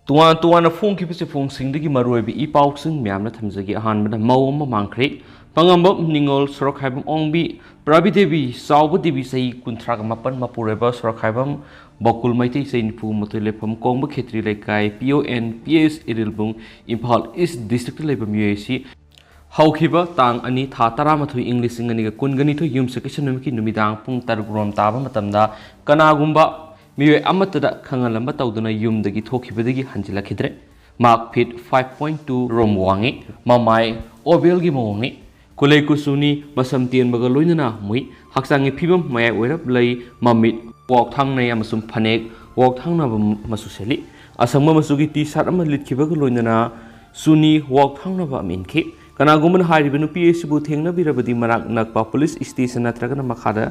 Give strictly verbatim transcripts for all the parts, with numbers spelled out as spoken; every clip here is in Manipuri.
ꯇꯣꯉꯥꯟ ꯇꯣꯉꯥꯟꯅ ꯐꯣꯡꯈꯤꯕ ꯆꯦꯐꯣꯡꯁꯤꯡꯗꯒꯤ ꯃꯔꯨꯑꯣꯏꯕ ꯏ ꯄꯥꯎꯁꯤꯡ ꯃꯌꯥꯝꯅ ꯊꯝꯖꯒꯦ꯫ ꯑꯍꯥꯟꯕꯗ ꯃꯧ ꯑꯃ ꯃꯥꯡꯈ꯭ꯔꯦ꯫ ꯄꯥꯉꯝꯕꯝ ꯅꯤꯉꯣꯜ ꯁꯣꯔꯣꯛꯈꯥꯏꯕꯝ ꯑꯣꯡꯕꯤ ꯄ꯭ꯔꯥꯕꯤ ꯗꯦꯕꯤ ꯆꯥꯎꯕ ꯗꯦꯕꯤ ꯆꯍꯤ ꯀꯨꯟꯊ꯭ꯔꯥꯒ ꯃꯥꯄꯟ, ꯃꯄꯨꯔꯣꯏꯕ ꯁꯣꯔꯣꯛꯈꯥꯏꯕꯝ ꯕꯀꯨꯜ ꯃꯩꯇꯩ ꯆꯍꯤ ꯅꯤꯐꯨ ꯃꯥꯊꯣꯏ, ꯂꯩꯐꯝ ꯀꯣꯡꯕ Khetri Leikai, P O and P S Irilbung, Imphal east district ꯂꯩꯕ ꯃꯤꯑꯣꯏ ꯑꯁꯤ ꯍꯧꯈꯤꯕ ꯇꯥꯡ ꯑꯅꯤ ꯊꯥ ꯇꯔꯥꯃꯥꯊꯣꯏ ꯏꯪ ꯂꯤꯁꯤꯡ ꯑꯅꯤꯒ ꯀꯨꯟꯒ ꯅꯤꯊꯣꯏ ꯌꯨꯝꯁꯀꯩꯁ ꯅꯨꯃꯤꯠꯀꯤ ꯅꯨꯃꯤꯗꯥꯡ ꯄꯨꯡ ꯇꯔꯨꯛ ꯔꯣꯝ ꯇꯥꯕ ꯃꯇꯝꯗ ꯀꯅꯥꯒꯨꯝꯕ ꯃꯤꯑꯣꯏ ꯑꯃꯠꯇꯗ ꯈꯪꯍꯜꯂꯝꯕ ꯇꯧꯗꯅ ꯌꯨꯝꯗꯒꯤ ꯊꯣꯛꯈꯤꯕꯗꯒꯤ ꯍꯟꯖꯤꯜꯂꯛꯈꯤꯗ꯭ꯔꯦ꯫ ꯃꯍꯥꯛ ꯐꯤꯠ ꯐꯥꯏꯚ ꯄꯣꯏꯟ ꯇꯨ ꯔꯣꯝ ꯋꯥꯡꯉꯤ꯫ ꯃꯃꯥꯏ ꯑꯣꯕꯦꯜꯒꯤ ꯃꯑꯣꯡꯅꯤ꯫ ꯀꯨꯂꯩ ꯀꯨꯆꯨꯅꯤ, ꯃꯁꯝ ꯇꯦꯟꯕꯒ ꯂꯣꯏꯅꯅ ꯃꯨꯏ꯫ ꯍꯛꯆꯥꯡꯒꯤ ꯐꯤꯕꯝ ꯃꯌꯥꯏ ꯑꯣꯏꯔꯞ ꯂꯩ꯫ ꯃꯃꯤꯠ ꯋꯥꯎꯊꯥꯡꯅꯩ ꯑꯃꯁꯨꯡ ꯐꯅꯦꯛ ꯋꯥꯎꯊꯥꯡꯅꯕ ꯃꯆꯨ ꯁꯦꯠꯂꯤ꯫ ꯑꯁꯪꯕ ꯃꯆꯨꯒꯤ ꯇꯤ ꯁꯥꯔꯠ ꯑꯃ ꯂꯤꯠꯈꯤꯕꯒ ꯂꯣꯏꯅꯅ ꯆꯨꯅꯤ ꯋꯥꯎꯊꯥꯡꯅꯕ ꯑꯃ ꯏꯟꯈꯤ꯫ ꯀꯅꯥꯒꯨꯝꯕꯅ ꯍꯥꯏꯔꯤꯕ ꯅꯨꯄꯤ ꯑꯁꯤꯕꯨ ꯊꯦꯡꯅꯕꯤꯔꯕꯗꯤ ꯃꯅꯥꯛ ꯅꯛꯄ ꯄꯨꯂꯤꯁ ꯁ꯭ꯇꯦꯁꯟ ꯅꯠꯇ꯭ꯔꯒꯅ ꯃꯈꯥꯗ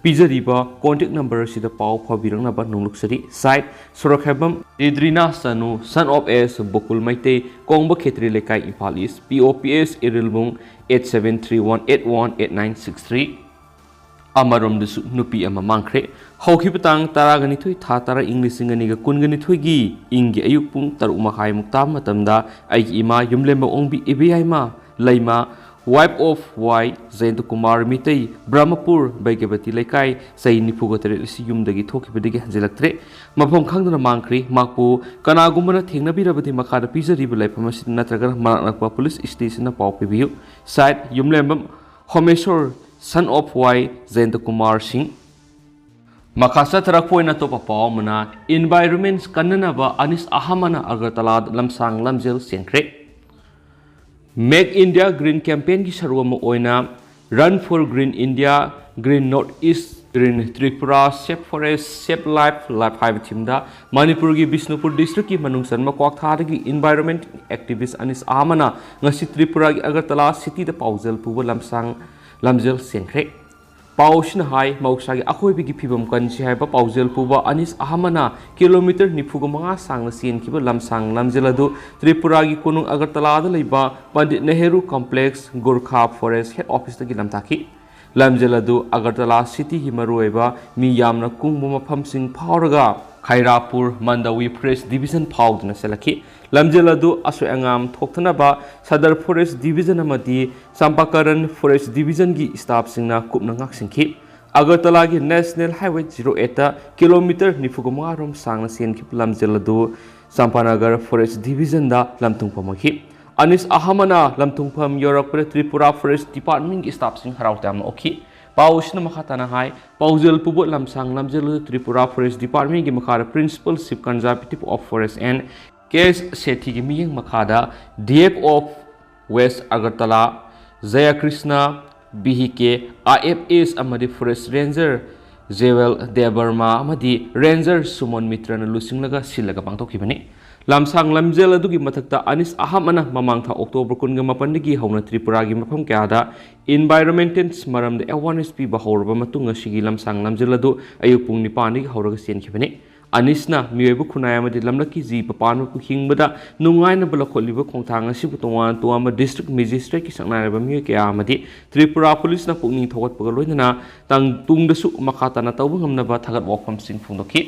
ꯄꯤꯖꯔꯤꯕ ꯀꯣꯟꯇꯦꯛ ꯅꯝꯕꯔ ꯑꯁꯤꯗ ꯄꯥꯎ ꯐꯥꯎꯕꯤꯔꯛꯅꯕ ꯅꯣꯡꯂꯨꯛꯆꯔꯤ꯫ ꯁꯥꯏꯠ ꯁꯣꯔꯣꯛꯈꯥꯏꯕꯝ ꯔꯤꯗ꯭ꯔꯤꯅꯥ Chanu, son of S Bokul Meitei, Kongba Khetri Leikai, Imphal east, P O P S Irilbung, eight seven three one eight one eight nine six three. ꯑꯃꯔꯣꯝꯗꯁꯨ ꯅꯨꯄꯤ ꯑꯃ ꯃꯥꯡꯈ꯭ꯔꯦ꯫ ꯍꯧꯈꯤꯕ ꯇꯥꯡ ꯇꯔꯥꯒ ꯅꯤꯊꯣꯏ ꯊꯥ ꯇꯔꯥ ꯏꯪ ꯂꯤꯁꯤꯡ ꯑꯅꯤꯒ ꯀꯨꯟꯒ ꯅꯤꯊꯣꯏꯒꯤ ꯏꯪꯒꯤ ꯑꯌꯨꯛ ꯄꯨꯡ ꯇꯔꯨꯛ ꯃꯈꯥꯏꯃꯨꯛ ꯇꯥꯕ ꯃꯇꯝꯗ ꯑꯩꯒꯤ ꯏꯃꯥ ꯌꯨꯝꯂꯦꯝꯕ ꯑꯣꯡꯕꯤ ꯏꯕꯦꯌꯥꯏꯃ ꯂꯩꯃ, wife of ꯋꯥꯏ ꯖꯌꯟꯇꯀꯨꯃꯥꯔ ꯃꯤꯇꯩ, ꯕ꯭ꯔꯍꯃꯄꯨꯔ ꯕꯩꯒ꯭ꯌꯕꯇꯤ ꯂꯩꯀꯥꯏ, ꯆꯍꯤ ꯅꯤꯐꯨꯒ ꯇꯔꯦꯠ ꯑꯁꯤ ꯌꯨꯝꯗꯒꯤ ꯊꯣꯛꯈꯤꯕꯗꯒꯤ ꯍꯟꯖꯤꯜꯂꯛꯇ꯭ꯔꯦ꯫ ꯃꯐꯝ ꯈꯪꯗꯅ ꯃꯥꯡꯈ꯭ꯔꯤ꯫ ꯃꯍꯥꯛꯄꯨ ꯀꯅꯥꯒꯨꯝꯕꯅ ꯊꯦꯡꯅꯕꯤꯔꯕꯗꯤ ꯃꯈꯥꯗ ꯄꯤꯖꯔꯤꯕ ꯂꯩꯐꯝ ꯑꯁꯤꯗ ꯅꯠꯇ꯭ꯔꯒꯅ ꯃꯅꯥꯛ ꯅꯛꯄ ꯄꯨꯂꯤꯁ ꯁ꯭ꯇꯦꯁꯟꯗ ꯄꯥꯎ ꯄꯤꯕꯤꯌꯨ꯫ ꯁꯥꯏꯠ ꯌꯨꯝꯂꯦꯝꯕꯝ ꯍꯣꯃꯦꯁꯣꯔ, ꯁꯟ ꯑꯣꯐ ꯋꯥꯏ ꯖꯌꯟꯇꯀꯨꯃꯥꯔ ꯁꯤꯡ꯫ ꯃꯈꯥ ꯆꯠꯊꯔꯛꯄ ꯑꯣꯏꯅ ꯑꯇꯣꯞꯄ ꯄꯥꯎ ꯑꯃꯅ, ꯏꯟꯚꯥꯏꯔꯣꯟꯃꯦꯟ ꯀꯟꯅꯅꯕ ꯑꯅꯤꯁ ꯑꯍꯃꯅ ꯑꯒꯔꯇꯂꯥꯗ ꯂꯝꯁꯥꯡ ꯂꯝꯖꯦꯜ ꯆꯦꯟꯈ꯭ꯔꯦ꯫ Make India Green campaignꯒꯤ ꯁꯔꯨꯛ ꯑꯃ ꯑꯣꯏꯅ Run for Green India, Green North East, Green Tripura, Save Forest, Save Life, Life ꯍꯥꯏꯕ ꯊꯤꯝꯗ ꯃꯅꯤꯄꯨꯔꯒꯤ ꯕꯤꯁꯅꯨꯄꯨꯔ ꯗꯤꯁꯇ꯭ꯔꯤꯛꯀꯤ ꯃꯅꯨꯡ ꯆꯟꯕ ꯀ꯭ꯋꯥꯛꯊꯥꯗꯒꯤ ꯏꯟꯚꯥꯏꯔꯣꯟꯃꯦꯟ ꯑꯦꯛꯇꯤꯚꯤꯁ ꯑꯅꯤꯁ ꯑꯍꯃꯅ ꯉꯁꯤ ꯇ꯭ꯔꯤꯄꯨꯔꯥꯒꯤ ꯑꯒꯔꯇꯂꯥ ꯁꯤꯇꯤꯗ ꯄꯥꯎꯖꯦꯜ ꯄꯨꯕ ꯂꯝꯁꯥꯡ ꯂꯝꯖꯦꯜ ꯆꯦꯟꯈ꯭ꯔꯦ꯫ ꯄꯥꯎ ꯑꯁꯤꯅ ꯍꯥꯏ, ꯃꯍꯧꯁꯥꯒꯤ ꯑꯀꯣꯏꯕꯒꯤ ꯐꯤꯕꯝ ꯀꯟꯁꯤ ꯍꯥꯏꯕ ꯄꯥꯎꯖꯦꯜ ꯄꯨꯕ ꯑꯅꯤꯁ ꯑꯍꯃꯅ ꯀꯤꯂꯣꯃꯤꯇꯔ ꯅꯤꯐꯨꯒ ꯃꯉꯥ ꯁꯥꯡꯅ ꯆꯦꯟꯈꯤꯕ ꯂꯝꯁꯥꯡ ꯂꯝꯖꯦꯜ ꯑꯗꯨ ꯇ꯭ꯔꯤꯄꯨꯔꯥꯒꯤ ꯀꯣꯅꯨꯡ ꯑꯒꯔꯇꯂꯥꯗ ꯂꯩꯕ Pandit Nehru complex, Gurkha forest head ꯑꯣꯐꯤꯁꯇꯒꯤ ꯂꯝꯇꯥꯛꯈꯤ꯫ ꯂꯝꯖꯦꯜ ꯑꯗꯨ ꯑꯒꯔꯇꯂꯥ ꯁꯤꯇꯤꯒꯤ ꯃꯔꯨꯑꯣꯏꯕ ꯃꯤ ꯌꯥꯝꯅ ꯀꯨꯡꯕ ꯃꯐꯝꯁꯤꯡ ꯐꯥꯎꯔꯒ ꯈꯩꯔꯥꯄꯨꯔ, ꯃꯟꯗꯋꯤ ꯐꯣꯔꯦꯁ ꯗꯤꯕꯤꯖꯟ ꯐꯥꯎꯗꯨꯅ ꯆꯦꯜꯂꯛꯈꯤ꯫ ꯂꯝꯖꯦꯜ ꯑꯗꯨ ꯑꯁꯣꯏ ꯑꯉꯥꯝ ꯊꯣꯛꯇꯅꯕ ꯁꯗꯔ ꯐꯣꯔꯦꯁ ꯗꯤꯕꯤꯖꯟ ꯑꯃꯗꯤ ꯆꯝꯄꯥꯀꯔꯟ ꯐꯣꯔꯦꯁ ꯗꯤꯕꯤꯖꯟꯒꯤ ꯁ꯭ꯇꯥꯐꯁꯤꯡꯅ ꯀꯨꯞꯅ ꯉꯥꯛꯁꯦꯟꯈꯤ꯫ ꯑꯒꯔꯇꯂꯥꯒꯤ ꯅꯦꯁꯅꯦꯜ ꯍꯥꯏꯋꯦ ꯖꯤꯔꯣ ꯑꯩꯠꯇ ꯀꯤꯂꯣꯃꯤꯇꯔ ꯅꯤꯐꯨ ꯃꯉꯥ ꯔꯣꯝ ꯁꯥꯡꯅ ꯆꯦꯟꯈꯤꯕ ꯂꯝꯖꯦꯜ ꯑꯗꯨ ꯆꯝꯄꯥꯅꯒꯔ ꯐꯣꯔꯦꯁ ꯗꯤꯕꯤꯖꯟꯗ ꯂꯝꯊꯨꯡꯐꯝ ꯑꯣꯏꯈꯤ꯫ ꯑꯅꯤꯁ ꯑꯍꯃꯅ ꯂꯝꯊꯨꯡꯐꯝ ꯌꯧꯔꯛꯄꯗ ꯇ꯭ꯔꯤꯄꯨꯔꯥ ꯐꯣꯔꯦꯁ ꯗꯤꯄꯥꯔꯠꯃꯦꯟꯒꯤ ꯁ꯭ꯇꯥꯐꯁꯤꯡ ꯍꯔꯥꯎ ꯇꯌꯥꯝꯅ ꯑꯣꯛꯈꯤ꯫ ꯄꯥꯎ ꯑꯁꯤꯅ ꯃꯈꯥ ꯇꯥꯅ ꯍꯥꯏ, ꯄꯥꯎꯖꯦꯜ ꯄꯨꯕꯣꯠ ꯂꯝꯁꯥꯡ ꯂꯝꯖꯦꯜ ꯑꯗꯨ ꯇ꯭ꯔꯤꯄꯨꯔꯥ ꯐꯣꯔꯦꯁ ꯗꯤꯄꯥꯔꯠꯃꯦꯟꯒꯤ ꯃꯈꯥꯗ principal chief conservative of forest N K S ꯁꯦꯊꯤꯒꯤ ꯃꯤꯠꯌꯦꯡ ꯃꯈꯥꯗ D F O west Agartala, ꯖꯌꯀ꯭ꯔꯤꯁꯅ ꯕꯤ ꯍꯤ ꯀꯦ, ꯑꯥꯏ ꯑꯦꯐ ꯑꯦꯁ ꯑꯃꯗꯤ ꯐꯣꯔꯦꯁ ꯔꯦꯟꯖꯔ ꯖꯦꯋꯦꯜ ꯗꯦꯕꯔꯃꯥ ꯑꯃꯗꯤ ꯔꯦꯟꯖꯔ ꯁꯨꯃꯟ ꯃꯤꯇ꯭ꯔꯅ ꯂꯨꯆꯤꯡꯂꯒ ꯁꯤꯜꯂꯒ ꯄꯥꯡꯊꯣꯛꯈꯤꯕꯅꯤ꯫ ꯂꯝꯁꯥꯡ ꯂꯝꯖꯦꯜ ꯑꯗꯨꯒꯤ ꯃꯊꯛꯇ ꯑꯅꯤꯁ ꯑꯍꯃꯅ ꯃꯃꯥꯡ ꯊꯥ ꯑꯣꯛꯇꯣꯕꯔ ꯀꯨꯟꯒ ꯃꯥꯄꯟꯗꯒꯤ ꯍꯧꯅ ꯇ꯭ꯔꯤꯄꯨꯔꯥꯒꯤ ꯃꯐꯝ ꯀꯌꯥꯗ ꯏꯟꯚꯥꯏꯔꯣꯟꯃꯦꯟꯇꯦꯜ ꯃꯔꯝꯗ ꯑꯦꯋꯥꯔꯅꯦꯁ ꯄꯤꯕ ꯍꯧꯔꯕ ꯃꯇꯨꯡ ꯉꯁꯤꯒꯤ ꯂꯝꯁꯥꯡ ꯂꯝꯖꯦꯜ ꯑꯗꯨ ꯑꯌꯨꯛ ꯄꯨꯡ ꯅꯤꯄꯥꯟꯗꯒꯤ ꯍꯧꯔꯒ ꯆꯦꯟꯈꯤꯕꯅꯤ꯫ ꯑꯅꯤꯁꯅ ꯃꯤꯑꯣꯏꯕ ꯈꯨꯟꯅꯥꯏ ꯑꯃꯗꯤ ꯂꯝꯂꯛꯀꯤ ꯖꯤꯕ ꯄꯥꯟꯕꯕꯨ ꯍꯤꯡꯕꯗ ꯅꯨꯡꯉꯥꯏꯅꯕ ꯂꯧꯈꯠꯂꯤꯕ ꯈꯣꯡꯊꯥꯡ ꯑꯁꯤꯕꯨ ꯇꯣꯉꯥꯟ ꯇꯣꯉꯥꯟꯕ ꯗꯤꯁꯇ꯭ꯔꯤꯛ ꯃꯦꯖꯤꯁꯇ꯭ꯔꯦꯠꯀꯤ ꯁꯛꯅꯥꯏꯔꯕ ꯃꯤꯑꯣꯏ ꯀꯌꯥ ꯑꯃꯗꯤ ꯇ꯭ꯔꯤꯄꯨꯔꯥ ꯄꯨꯂꯤꯁꯅ ꯄꯨꯛꯅꯤꯡ ꯊꯧꯒꯠꯄꯒ ꯂꯣꯏꯅꯅ ꯇꯪ-, ꯇꯨꯡꯗꯁꯨ ꯃꯈꯥ ꯇꯥꯅ ꯇꯧꯕ ꯉꯝꯅꯕ ꯊꯥꯒꯠ ꯋꯥꯐꯝꯁꯤꯡ ꯐꯣꯡꯗꯣꯛꯈꯤ꯫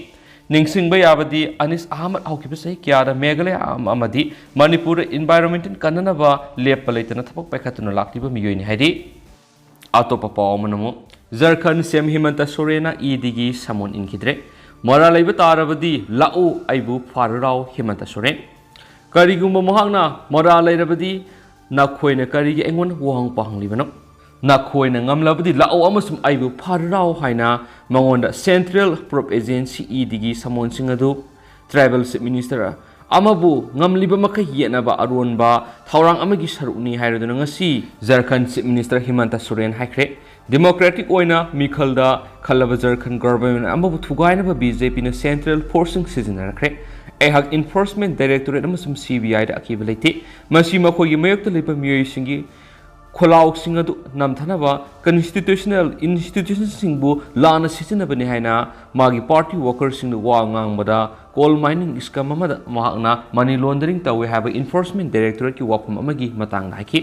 ꯅꯤꯡꯁꯤꯡꯕ ꯌꯥꯕꯗꯤ, ꯑꯅꯤꯁ ꯑꯍꯃꯗ ꯍꯧꯈꯤꯕ ꯆꯍꯤ ꯀꯌꯥꯗ ꯃꯦꯘꯥꯂꯌꯥ ꯑꯃ-, ꯑꯃꯗꯤ ꯃꯅꯤꯄꯨꯔꯗ ꯏꯟꯚꯥꯏꯔꯣꯟꯃꯦꯟꯇꯦꯜ ꯀꯟꯅꯅꯕ ꯂꯦꯞꯄ ꯂꯩꯇꯅ ꯊꯕꯛ ꯄꯥꯏꯈꯠꯇꯨꯅ ꯂꯥꯛꯂꯤꯕ ꯃꯤꯑꯣꯏꯅꯤ ꯍꯥꯏꯔꯤ꯫ ꯑꯇꯣꯞꯄ ꯄꯥꯎ ꯑꯃꯅ ꯑꯃꯨꯛ, ꯖꯔꯈꯟ ꯁꯤ ꯑꯦꯝ ꯍꯤꯃꯟꯇ ꯁꯣꯔꯦꯟꯅ ꯏ ꯗꯤꯒꯤ ꯁꯃꯣꯟ ꯏꯟꯈꯤꯗ꯭ꯔꯦ꯫ ꯃꯔꯥꯜ ꯂꯩꯕ ꯇꯥꯔꯕꯗꯤ ꯂꯥꯛꯎ, ꯑꯩꯕꯨ ꯐꯥꯔꯨ ꯂꯥꯎ, ꯍꯤꯃꯟꯇ ꯁꯣꯔꯦꯟ꯫ ꯀꯔꯤꯒꯨꯝꯕ ꯃꯍꯥꯛꯅ ꯃꯔꯥꯜ ꯂꯩꯔꯕꯗꯤ, ꯅꯈꯣꯏꯅ ꯀꯔꯤꯒꯤ ꯑꯩꯉꯣꯟꯗ ꯋꯥꯍꯪ ꯄꯥꯍꯪꯂꯤꯕꯅꯣ? ꯅꯈꯣꯏꯅ ꯉꯝꯂꯕꯗꯤ ꯂꯥꯛꯎ ꯑꯃꯁꯨꯡ ꯑꯩꯕꯨ ꯐꯥꯔꯨ ꯂꯥꯎ ꯍꯥꯏꯅ ꯃꯉꯣꯟꯗ ꯁꯦꯟꯇ꯭ꯔꯦꯜ ꯄ꯭ꯔꯣꯞ ꯑꯦꯖꯦꯟꯁꯤ ꯏ ꯗꯤꯒꯤ ꯁꯃꯣꯟꯁꯤꯡ ꯑꯗꯨ ꯇ꯭ꯔꯥꯏꯕꯦꯜ ꯆꯤꯐ ꯃꯤꯅꯤꯁꯇꯔ ꯑꯃꯕꯨ ꯉꯝꯂꯤꯕ ꯃꯈꯩ ꯌꯦꯠꯅꯕ ꯑꯔꯣꯟꯕ ꯊꯧꯔꯥꯡ ꯑꯃꯒꯤ ꯁꯔꯨꯛꯅꯤ ꯍꯥꯏꯔꯗꯨꯅ ꯉꯁꯤ ꯖꯔꯈꯟ ꯆꯤꯐ ꯃꯤꯅꯤꯁꯇꯔ ꯍꯤꯃꯟꯇ ꯁꯣꯔꯦꯟ ꯍꯥꯏꯈ꯭ꯔꯦ꯫ ꯗꯦꯃꯣꯀ꯭ꯔꯦꯇꯤꯛ ꯑꯣꯏꯅ ꯃꯤꯈꯜꯗ ꯈꯜꯂꯕ ꯖꯔꯈꯟ ꯒꯚꯔꯟꯃꯦꯟ ꯑꯃꯕꯨ ꯊꯨꯒꯥꯏꯅꯕ ꯕꯤ ꯖꯦ ꯄꯤꯅ ꯁꯦꯟꯇ꯭ꯔꯦꯜ ꯐꯣꯔꯁꯁꯤꯡ ꯁꯤꯖꯤꯟꯅꯔꯛꯈ꯭ꯔꯦ꯫ ꯑꯩꯍꯥꯛ ꯏꯟꯐꯣꯔꯁꯃꯦꯟ ꯗꯥꯏꯔꯦꯛꯇꯣꯔꯦꯠ ꯑꯃꯁꯨꯡ ꯁꯤ ꯕꯤ ꯑꯥꯏꯗ ꯑꯀꯤꯕ ꯂꯩꯇꯦ꯫ ꯃꯁꯤ ꯃꯈꯣꯏꯒꯤ ꯃꯥꯌꯣꯛꯇ ꯂꯩꯕ ꯃꯤꯑꯣꯏꯁꯤꯡꯒꯤ ꯈꯣꯜꯂꯥꯎꯁꯤꯡ ꯑꯗꯨ ꯅꯝꯊꯅꯕ ꯀꯟꯁꯇꯤꯇ꯭ꯌꯨꯁꯅꯦꯜ ꯏꯟꯁꯇꯤꯇ꯭ꯌꯨꯁꯟꯁꯤꯡꯕꯨ ꯂꯥꯟꯅ ꯁꯤꯖꯤꯟꯅꯕꯅꯤ ꯍꯥꯏꯅ ꯃꯥꯒꯤ ꯄꯥꯔꯇꯤ ꯋꯥꯀꯔꯁꯤꯡꯗ ꯋꯥ ꯉꯥꯡꯕꯗ ꯀꯣꯜ ꯃꯥꯏꯅꯤꯡ ꯁ꯭ꯀꯦꯝ ꯑꯃꯗ ꯃꯍꯥꯛꯅ ꯃꯅꯤ ꯂꯣꯟꯗꯔꯤꯡ ꯇꯧꯏ ꯍꯥꯏꯕ ꯏꯟꯐꯣꯔꯁꯃꯦꯟ ꯗꯥꯏꯔꯦꯛꯇꯣꯔꯦꯠꯀꯤ ꯋꯥꯐꯝ ꯑꯃꯒꯤ ꯃꯇꯥꯡꯗ ꯍꯥꯏꯈꯤ꯫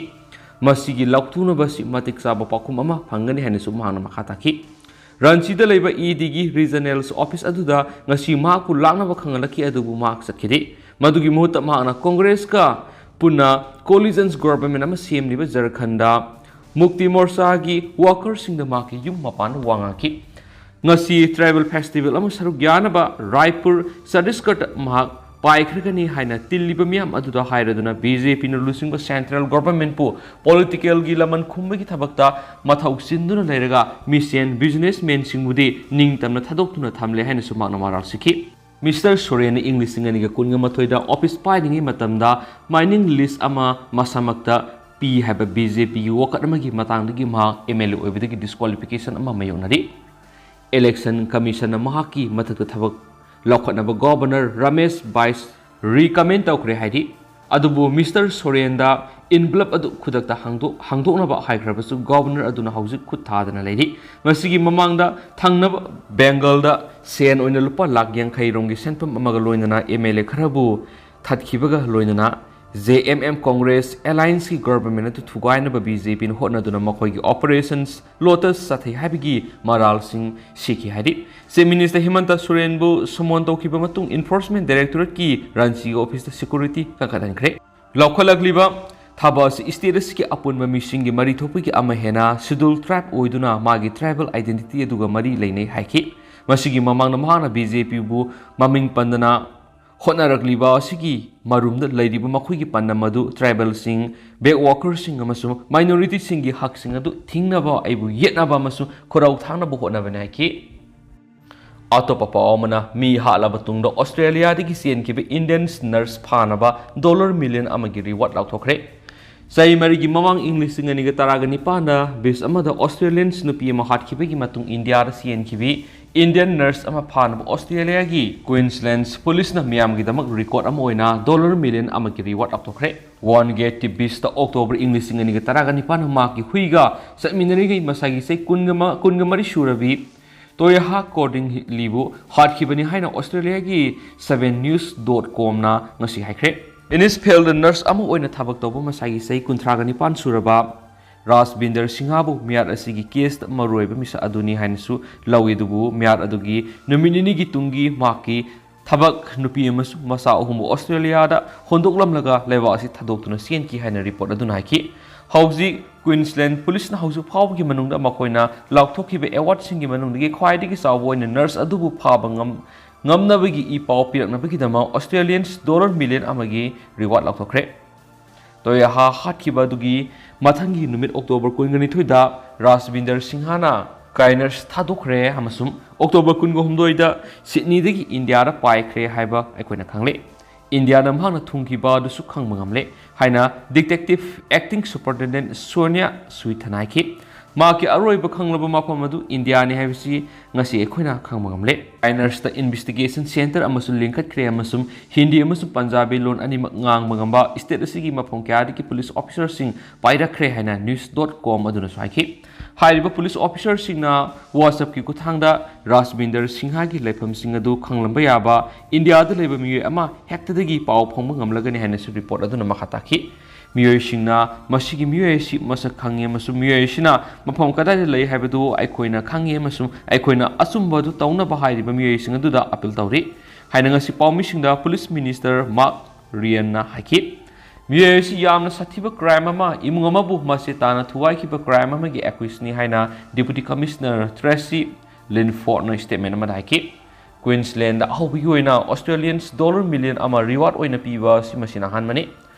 ꯃꯁꯤꯒꯤ ꯂꯥꯎꯊꯣꯛꯅꯕ ꯑꯁꯤ ꯃꯇꯤꯛ ꯆꯥꯕ ꯄꯥꯎꯈꯨꯝ ꯑꯃ ꯐꯪꯒꯅꯤ ꯍꯥꯏꯅꯁꯨ ꯃꯍꯥꯛꯅ ꯃꯈꯥ ꯇꯥꯈꯤ꯫ ꯔꯥꯟꯆꯤꯗ ꯂꯩꯕ ꯏ ꯗꯤꯒꯤ ꯔꯤꯖꯅꯦꯜ ꯑꯣꯐꯤꯁ ꯑꯗꯨꯗ ꯉꯁꯤ ꯃꯍꯥꯛꯄꯨ ꯂꯥꯛꯅꯕ ꯈꯪꯍꯜꯂꯛꯈꯤ, ꯑꯗꯨꯕꯨ ꯃꯍꯥꯛ ꯆꯠꯈꯤꯗꯦ꯫ ꯃꯗꯨꯒꯤ ꯃꯍꯨꯠꯇ ꯃꯍꯥꯛꯅ ꯀꯣꯡꯒ꯭ꯔꯦꯁꯀ ꯄꯨꯟꯅ ꯀꯣꯂꯤꯖꯟꯁ ꯒꯣꯚꯔꯟꯃꯦꯟ ꯑꯃ ꯁꯦꯝꯂꯤꯕ ꯖꯔꯈꯟꯗ ꯃꯨꯛꯇꯤ ꯃꯣꯔꯆꯥꯒꯤ ꯋꯥꯀꯔꯁꯤꯡꯗ ꯃꯍꯥꯛꯀꯤ ꯌꯨꯝ ꯃꯄꯥꯟꯗ ꯋꯥ ꯉꯥꯡꯈꯤ꯫ ꯉꯁꯤ ꯇ꯭ꯔꯥꯏꯕꯦꯜ ꯐꯦꯁꯇꯤꯚꯦꯜ ꯑꯃ ꯁꯔꯨꯛ ꯌꯥꯅꯕ ꯔꯥꯏꯄꯨꯔ ꯆꯇꯤꯁꯒꯔꯗ ꯃꯍꯥꯛ ꯄꯥꯏꯈ꯭ꯔꯒꯅꯤ ꯍꯥꯏꯅ ꯇꯤꯜꯂꯤꯕ ꯃꯤꯌꯥꯝ ꯑꯗꯨꯗ ꯍꯥꯏꯔꯗꯨꯅ ꯕꯤ ꯖꯦ ꯄꯤꯅ ꯂꯨꯆꯤꯡꯕ ꯁꯦꯟꯇ꯭ꯔꯦꯜ ꯒꯣꯚꯔꯟꯃꯦꯟꯠꯄꯨ ꯄꯣꯂꯤꯇꯤꯀꯦꯜꯒꯤ ꯂꯃꯟ ꯈꯨꯝꯕꯒꯤ ꯊꯕꯛꯇ ꯃꯊꯧ ꯆꯤꯟꯗꯨꯅ ꯂꯩꯔꯒ ꯃꯤꯁꯦꯟ ꯕꯤꯖꯤꯅꯦꯁꯃꯦꯟꯁꯤꯡꯕꯨꯗꯤ ꯅꯤꯡꯇꯝꯅ ꯊꯥꯗꯣꯛꯇꯨꯅ ꯊꯝꯂꯦ ꯍꯥꯏꯅꯁꯨ ꯃꯍꯥꯛꯅ ꯃꯔꯥꯜ ꯁꯤꯈꯤ꯫ ꯃꯤꯁꯇꯔ ꯁꯣꯔꯦꯟꯅ ꯏꯪ ꯂꯤꯁꯤꯡ ꯑꯅꯤꯒ ꯀꯨꯟꯒ ꯃꯥꯊꯣꯏꯗ ꯑꯣꯐꯤꯁ ꯄꯥꯏꯔꯤꯉꯩ ꯃꯇꯝꯗ ꯃꯥꯏꯅꯤꯡ ꯂꯤꯁ ꯑꯃ ꯃꯁꯥꯃꯛꯇ ꯄꯤ ꯍꯥꯏꯕ ꯕꯤ ꯖꯦ ꯄꯤꯒꯤ ꯋꯥꯀꯠ ꯑꯃꯒꯤ ꯃꯇꯥꯡꯗꯒꯤ ꯃꯍꯥꯛ ꯑꯦꯝ ꯑꯦꯜ ꯑꯦ ꯑꯣꯏꯕꯗꯒꯤ ꯗꯤꯁꯀ꯭ꯋꯥꯂꯤꯐꯤꯀꯦꯁꯟ ꯑꯃ ꯃꯥꯌꯣꯛꯅꯔꯤ꯫ ꯏꯂꯦꯛꯁꯟ ꯀꯃꯤꯁꯟꯅ ꯃꯍꯥꯛꯀꯤ ꯃꯊꯛꯇ ꯊꯕꯛ ꯂꯧꯈꯠꯅꯕ ꯒꯣꯚꯔꯅꯔ ꯔꯃꯦꯁ ꯕꯥꯏꯁ ꯔꯤꯀꯃꯦꯟ ꯇꯧꯈ꯭ꯔꯦ ꯍꯥꯏꯔꯤ꯫ ꯑꯗꯨꯕꯨ ꯃꯤꯁꯇꯔ ꯁꯣꯔꯦꯟꯗ ꯏꯟꯚꯂꯞ ꯑꯗꯨ ꯈꯨꯗꯛꯇ ꯍꯥꯡꯗꯣꯛ-, ꯍꯥꯡꯗꯣꯛꯅꯕ ꯍꯥꯏꯈ꯭ꯔꯕꯁꯨ ꯒꯣꯚꯔꯅꯔ ꯑꯗꯨꯅ ꯍꯧꯖꯤꯛ ꯈꯨꯠ ꯊꯥꯗꯅ ꯂꯩꯔꯤ꯫ ꯃꯁꯤꯒꯤ ꯃꯃꯥꯡꯗ ꯊꯪꯅꯕ ꯕꯦꯡꯒꯜꯗ ꯁꯦꯟ ꯑꯣꯏꯅ ꯂꯨꯄꯥ ꯂꯥꯈ ꯌꯥꯡꯈꯩ ꯔꯣꯝꯒꯤ ꯁꯦꯟꯐꯝ ꯑꯃꯒ ꯂꯣꯏꯅꯅ ꯑꯦꯝ ꯑꯦꯜ ꯑꯦ ꯈꯔꯕꯨ ꯊꯠꯈꯤꯕꯒ ꯂꯣꯏꯅꯅ ꯖꯦ ꯑꯦꯝ ꯑꯦꯝ ꯀꯣꯡꯒ꯭ꯔꯦꯁ ꯑꯦꯂꯥꯏꯟꯁꯀꯤ ꯒꯣꯚꯔꯟꯃꯦꯟꯠ ꯑꯗꯨ ꯊꯨꯒꯥꯏꯅꯕ ꯕꯤ ꯖꯦ ꯄꯤꯅ ꯍꯣꯠꯅꯗꯨꯅ ꯃꯈꯣꯏꯒꯤ ꯑꯣꯄꯔꯦꯁꯟꯁ ꯂꯣꯇꯁ ꯆꯠꯊꯩ ꯍꯥꯏꯕꯒꯤ ꯃꯔꯥꯜꯁꯤꯡ ꯁꯤꯈꯤ ꯍꯥꯏꯔꯤ꯫ ꯆꯤꯐ ꯃꯤꯅꯤꯁꯇꯔ ꯍꯤꯃꯟꯇ ꯁꯣꯔꯦꯟꯕꯨ ꯁꯨꯃꯣꯟ ꯇꯧꯈꯤꯕ ꯃꯇꯨꯡ ꯏꯟꯐꯣꯔꯁꯃꯦꯟꯠ ꯗꯥꯏꯔꯦꯛꯇꯣꯔꯦꯠꯀꯤ ꯔꯥꯟꯆꯤꯒꯤ ꯑꯣꯐꯤꯁꯇ ꯁꯦꯀ꯭ꯌꯨꯔꯤꯇꯤ ꯀꯟꯈꯠꯍꯟꯈ꯭ꯔꯦ꯫ ꯂꯧꯈꯠꯂꯛꯂꯤꯕ ꯊꯕꯛ ꯑꯁꯤ ꯁ꯭ꯇꯦꯠ ꯑꯁꯤꯒꯤ ꯑꯄꯨꯟꯕ ꯃꯤꯁꯤꯡꯒꯤ ꯃꯔꯤ ꯊꯣꯛꯄꯒꯤ ꯑꯃ ꯍꯦꯟꯅ ꯁꯦꯗ꯭ꯌꯨꯜ ꯇ꯭ꯔꯥꯏꯕ ꯑꯣꯏꯗꯨꯅ ꯃꯥꯒꯤ ꯇ꯭ꯔꯥꯏꯕꯦꯜ ꯑꯥꯏꯗꯦꯟꯇꯤꯇꯤ ꯑꯗꯨꯒ ꯃꯔꯤ ꯂꯩꯅꯩ ꯍꯥꯏꯈꯤ꯫ ꯃꯁꯤꯒꯤ ꯃꯃꯥꯡꯗ ꯃꯍꯥꯛꯅ ꯕꯤ ꯖꯦ ꯄꯤꯕꯨ ꯃꯃꯤꯡ ꯄꯟꯗꯅ ꯍꯣꯠꯅꯔꯛꯂꯤꯕ ꯑꯁꯤꯒꯤ ꯃꯔꯨꯝꯗ ꯂꯩꯔꯤꯕ ꯃꯈꯣꯏꯒꯤ ꯄꯥꯟꯗꯝ ꯑꯗꯨ ꯇ꯭ꯔꯥꯏꯕꯦꯜꯁꯤꯡ, ꯕꯦꯛꯋꯥꯀꯔꯁꯤꯡ ꯑꯃꯁꯨꯡ ꯃꯥꯏꯅꯣꯔꯤꯇꯤꯁꯤꯡꯒꯤ ꯍꯛꯁꯤꯡ ꯑꯗꯨ ꯊꯤꯡꯅꯕ, ꯑꯩꯕꯨ ꯌꯦꯠꯅꯕ ꯑꯃꯁꯨꯡ ꯈꯨꯔꯧ ꯊꯥꯡꯅꯕ ꯍꯣꯠꯅꯕꯅꯤ ꯍꯥꯏꯈꯤ꯫ ꯑꯇꯣꯞꯄ ꯄꯥꯎ ꯑꯃꯅ, ꯃꯤ ꯍꯥꯠꯂꯕ ꯇꯨꯡꯗ ꯑꯣꯁꯇ꯭ꯔꯦꯂꯤꯌꯥꯗꯒꯤ ꯆꯦꯟꯈꯤꯕ ꯏꯟꯗꯤꯌꯟ ꯅꯔꯁ ꯐꯥꯅꯕ ꯗꯣꯂꯔ ꯃꯤꯂꯤꯌꯟ ꯑꯃꯒꯤ ꯔꯤꯋꯥꯔꯗ ꯂꯥꯎꯊꯣꯛꯈ꯭ꯔꯦ꯫ ꯆꯍꯤ ꯃꯔꯤꯒꯤ ꯃꯃꯥꯡ ꯏꯪ ꯂꯤꯁꯤꯡ ꯑꯅꯤꯒ ꯇꯔꯥꯒ ꯅꯤꯄꯥꯟꯗ ꯕꯤꯁ ꯑꯃꯗ ꯑꯣꯁꯇ꯭ꯔꯦꯂꯤꯌꯟꯁ ꯅꯨꯄꯤ ꯑꯃ ꯍꯥꯠꯈꯤꯕꯒꯤ ꯃꯇꯨꯡ ꯏꯟꯗꯤꯌꯥꯗ ꯆꯦꯟꯈꯤꯕꯤ ꯏꯟꯗꯤꯌꯟ ꯅꯔꯁ ꯑꯃ ꯐꯥꯅꯕ ꯑꯣꯁꯇ꯭ꯔꯦꯂꯤꯌꯥꯒꯤ ꯀ꯭ꯋꯤꯟꯁꯂꯦꯟꯁ ꯄꯨꯂꯤꯁꯅ ꯃꯤꯌꯥꯝꯒꯤꯗꯃꯛ ꯔꯤꯀꯣꯔꯗ ꯑꯃ ꯑꯣꯏꯅ ꯗꯣꯂꯔ ꯃꯤꯂꯤꯌꯟ ꯑꯃꯒꯤ ꯔꯤꯋꯥꯔꯗ ꯂꯥꯎꯊꯣꯛꯈ꯭ꯔꯦ꯫ ꯋꯥꯟ ꯒꯦꯠ ꯇꯤ ꯕꯤꯁꯇ ꯑꯣꯛꯇꯣꯕꯔ ꯏꯪ ꯂꯤꯁꯤꯡ ꯑꯅꯤꯒ ꯇꯔꯥꯒ ꯅꯤꯄꯥꯟꯗ ꯃꯍꯥꯛꯀꯤ ꯍꯨꯏꯒ ꯆꯠꯃꯤꯟꯅꯔꯤꯉꯩ ꯃꯁꯥꯒꯤ ꯆꯍꯤ ꯀꯨꯟꯒ ꯃ-, ꯀꯨꯟꯒ ꯃꯔꯤ ꯁꯨꯔꯕꯤ ꯇꯣꯌꯥꯍꯥ ꯀꯣꯔꯗꯤꯡꯂꯤꯕꯨ ꯍꯥꯠꯈꯤꯕꯅꯤ ꯍꯥꯏꯅ ꯑꯣꯁꯇ꯭ꯔꯦꯂꯤꯌꯥꯒꯤ ꯁꯚꯦꯟ ꯅ꯭ꯌꯨꯁ ꯗꯣꯠ ꯀꯣꯝꯅ ꯉꯁꯤ ꯍꯥꯏꯈ꯭ꯔꯦ꯫ ꯏꯅꯤꯁ ꯐꯦꯜꯗ ꯅꯔꯁ ꯑꯃ ꯑꯣꯏꯅ ꯊꯕꯛ ꯇꯧꯕ ꯃꯁꯥꯒꯤ ꯆꯍꯤ ꯀꯨꯟꯊ꯭ꯔꯥꯒ ꯅꯤꯄꯥꯟ ꯁꯨꯔꯕ ꯔꯥꯖꯕꯤꯟꯗꯔ ꯁꯤꯡꯍꯕꯨ ꯃꯤꯍꯥꯠ ꯑꯁꯤꯒꯤ ꯀꯦꯁꯇ ꯃꯔꯨꯑꯣꯏꯕ ꯃꯤꯁꯛ ꯑꯗꯨꯅꯤ ꯍꯥꯏꯅꯁꯨ ꯂꯧꯏ꯫ ꯑꯗꯨꯕꯨ ꯃꯤꯍꯥꯠ ꯑꯗꯨꯒꯤ ꯅꯨꯃꯤꯠ ꯅꯤꯅꯤꯒꯤ ꯇꯨꯡꯒꯤ ꯃꯍꯥꯛꯀꯤ ꯊꯕꯛ ꯅꯨꯄꯤ ꯑꯃꯁꯨꯡ ꯃꯆꯥ ꯑꯍꯨꯝꯕꯨ ꯑꯣꯁꯇ꯭ꯔꯦꯂꯤꯌꯥꯗ ꯍꯣꯟꯗꯣꯛꯂꯝꯂꯒ ꯂꯩꯕꯥꯛ ꯑꯁꯤ ꯊꯥꯗꯣꯛꯇꯨꯅ ꯆꯦꯟꯈꯤ ꯍꯥꯏꯅ ꯔꯤꯄꯣꯔꯠ ꯑꯗꯨꯅ ꯍꯥꯏꯈꯤ꯫ ꯍꯧꯖꯤꯛ ꯀ꯭ꯋꯤꯟꯁꯂꯦꯟ ꯄꯨꯂꯤꯁꯅ ꯍꯧꯖꯤꯛ ꯐꯥꯎꯕꯒꯤ ꯃꯅꯨꯡꯗ ꯃꯈꯣꯏꯅ ꯂꯥꯎꯊꯣꯛꯈꯤꯕ ꯑꯦꯋꯥꯔꯗꯁꯤꯡꯒꯤ ꯃꯅꯨꯡꯗꯒꯤ ꯈ꯭ꯋꯥꯏꯗꯒꯤ ꯆꯥꯎꯕ ꯑꯣꯏꯅ ꯅꯔꯁ ꯑꯗꯨꯕꯨ ꯐꯥꯕ ꯉꯝ-, ꯉꯝꯅꯕꯒꯤ ꯏ ꯄꯥꯎ ꯄꯤꯔꯛꯅꯕꯒꯤꯗꯃꯛ ꯑꯣꯁꯇ꯭ꯔꯦꯂꯤꯌꯟꯁ ꯗꯣꯂꯔ ꯃꯤꯂꯤꯌꯟ ꯑꯃꯒꯤ ꯔꯤꯋꯥꯔꯗ ꯂꯥꯎꯊꯣꯛꯈ꯭ꯔꯦ꯫ ꯇꯣꯌꯥꯍꯥ ꯍꯥꯠꯈꯤꯕ ꯑꯗꯨꯒꯤ ꯃꯊꯪꯒꯤ ꯅꯨꯃꯤꯠ ꯑꯣꯛꯇꯣꯕꯔ ꯀꯨꯟꯒ ꯅꯤꯊꯣꯏꯗ ꯔꯥꯖꯕꯤꯟꯗꯔ ꯁꯤꯡꯍꯅ ꯀꯥꯏꯅꯔꯁ ꯊꯥꯗꯣꯛꯈ꯭ꯔꯦ ꯑꯃꯁꯨꯡ ꯑꯣꯛꯇꯣꯕꯔ ꯀꯨꯟꯒ ꯍꯨꯝꯗꯣꯏꯗ ꯁꯤꯗꯅꯤꯗꯒꯤ ꯏꯟꯗꯤꯌꯥꯗ ꯄꯥꯏꯈ꯭ꯔꯦ ꯍꯥꯏꯕ ꯑꯩꯈꯣꯏꯅ ꯈꯪꯂꯦ꯫ ꯏꯟꯗꯤꯌꯥꯗ ꯃꯍꯥꯛꯅ ꯊꯨꯡꯈꯤꯕ ꯑꯗꯨꯁꯨ ꯈꯪꯕ ꯉꯝꯂꯦ ꯍꯥꯏꯅ ꯗꯤꯇꯦꯛꯇꯤꯚ ꯑꯦꯛꯇꯤꯡ ꯁꯨꯄꯔꯤꯟꯇꯦꯟꯗꯦꯟꯠ ꯁꯣꯅꯤꯌꯥ ꯁꯨꯏꯊꯅ ꯍꯥꯏꯈꯤ꯫ ꯃꯍꯥꯛꯀꯤ ꯑꯔꯣꯏꯕ ꯈꯪꯂꯕ ꯃꯐꯝ ꯑꯗꯨ ꯏꯟꯗꯤꯌꯥꯅꯤ ꯍꯥꯏꯕꯁꯤ ꯉꯁꯤ ꯑꯩꯈꯣꯏꯅ ꯈꯪꯕ ꯉꯝꯂꯦ꯫ ꯀꯥꯏꯅꯔꯁꯇ ꯏꯟꯚꯦꯁꯇꯤꯒꯦꯁꯟ ꯁꯦꯟꯇꯔ ꯑꯃꯁꯨ ꯂꯤꯡꯈꯠꯈ꯭ꯔꯦ ꯑꯃꯁꯨꯡ ꯍꯤꯟꯗꯤ ꯑꯃꯁꯨꯡ ꯄꯟꯖꯥꯕꯤ ꯂꯣꯟ ꯑꯅꯤꯃꯛ ꯉꯥꯡꯕ ꯉꯝꯕ ꯁ꯭ꯇꯦꯠ ꯑꯁꯤꯒꯤ ꯃꯐꯝ ꯀꯌꯥꯗꯒꯤ ꯄꯨꯂꯤꯁ ꯑꯣꯐꯤꯁꯔꯁꯤꯡ ꯄꯥꯏꯔꯛꯈ꯭ꯔꯦ ꯍꯥꯏꯅ ꯅ꯭ꯌꯨꯁ ꯗꯣꯠ ꯀꯣꯝ ꯑꯗꯨꯅꯁꯨ ꯍꯥꯏꯈꯤ꯫ ꯍꯥꯏꯔꯤꯕ ꯄꯨꯂꯤꯁ ꯑꯣꯐꯤꯁꯔꯁꯤꯡꯅ WhatsApp-ꯀꯤ ꯈꯨꯠꯊꯥꯡꯗ ꯔꯥꯖꯕꯤꯟꯗꯔ ꯁꯤꯡꯍꯒꯤ ꯂꯩꯐꯝꯁꯤꯡ ꯑꯗꯨ ꯈꯪꯂꯝꯕ ꯌꯥꯕ ꯏꯟꯗꯤꯌꯥꯗ ꯂꯩꯕ ꯃꯤꯑꯣꯏ ꯑꯃ ꯍꯦꯛꯇꯗꯒꯤ ꯄꯥꯎ ꯐꯪꯕ ꯉꯝꯂꯒꯅꯤ ꯍꯥꯏꯅꯁꯨ ꯔꯤꯄꯣꯔꯠ ꯑꯗꯨꯅ ꯃꯈꯥ ꯇꯥꯈꯤ꯫ ꯃꯤꯑꯣꯏꯁꯤꯡꯅ ꯃꯁꯤꯒꯤ ꯃꯤꯑꯣꯏ ꯑꯁꯤ ꯃꯁꯛ ꯈꯪꯉꯤ ꯑꯃꯁꯨꯡ ꯃꯤꯑꯣꯏ ꯑꯁꯤꯅ ꯃꯐꯝ ꯀꯗꯥꯏꯗ ꯂꯩ ꯍꯥꯏꯕꯗꯨ ꯑꯩꯈꯣꯏꯅ ꯈꯪꯉꯤ ꯑꯃꯁꯨꯡ ꯑꯩꯈꯣꯏꯅ ꯑꯆꯨꯝꯕ ꯑꯗꯨ ꯇꯧꯅꯕ ꯍꯥꯏꯔꯤꯕ ꯃꯤꯑꯣꯏꯁꯤꯡ ꯑꯗꯨꯗ ꯑꯄꯤꯜ ꯇꯧꯔꯤ ꯍꯥꯏꯅ ꯉꯁꯤ ꯄꯥꯎꯃꯤꯁꯤꯡꯗ ꯄꯨꯂꯤꯁ ꯃꯤꯅꯤꯁꯇꯔ ꯃꯥꯔꯛ ꯔꯤꯌꯟꯅ ꯍꯥꯏꯈꯤ꯫ ꯃꯤꯑꯣꯏ ꯑꯁꯤ ꯌꯥꯝꯅ ꯁꯥꯊꯤꯕ ꯀ꯭ꯔꯥꯏꯝ ꯑꯃ, ꯏꯃꯨꯡ ꯑꯃꯕꯨ ꯃꯆꯦ ꯇꯥꯅ ꯊꯨꯒꯥꯏꯈꯤꯕ ꯀ꯭ꯔꯥꯏꯝ ꯑꯃꯒꯤ ꯑꯦꯀ꯭ꯌꯨꯁꯅꯤ ꯍꯥꯏꯅ ꯗꯤꯄꯨꯇꯤ ꯀꯃꯤꯁꯅꯔ ꯇ꯭ꯔꯦꯁꯤ ꯂꯤꯟꯐꯣꯔꯗꯅ ꯁ꯭ꯇꯦꯠꯃꯦꯟ ꯑꯃꯗ ꯍꯥꯏꯈꯤ꯫ ꯀ꯭ꯋꯤꯟꯁꯂꯦꯟꯗ ꯑꯍꯧꯕꯒꯤ ꯑꯣꯏꯅ ꯑꯣꯁꯇ꯭ꯔꯦꯂꯤꯌꯟꯁ ꯗꯣꯂꯔ ꯃꯤꯂꯤꯌꯟ ꯑꯃ ꯔꯤꯋꯥꯔꯗ ꯑꯣꯏꯅ ꯄꯤꯕ ꯑꯁꯤ ꯃꯁꯤꯅ ꯑꯍꯥꯟꯕꯅꯤ꯫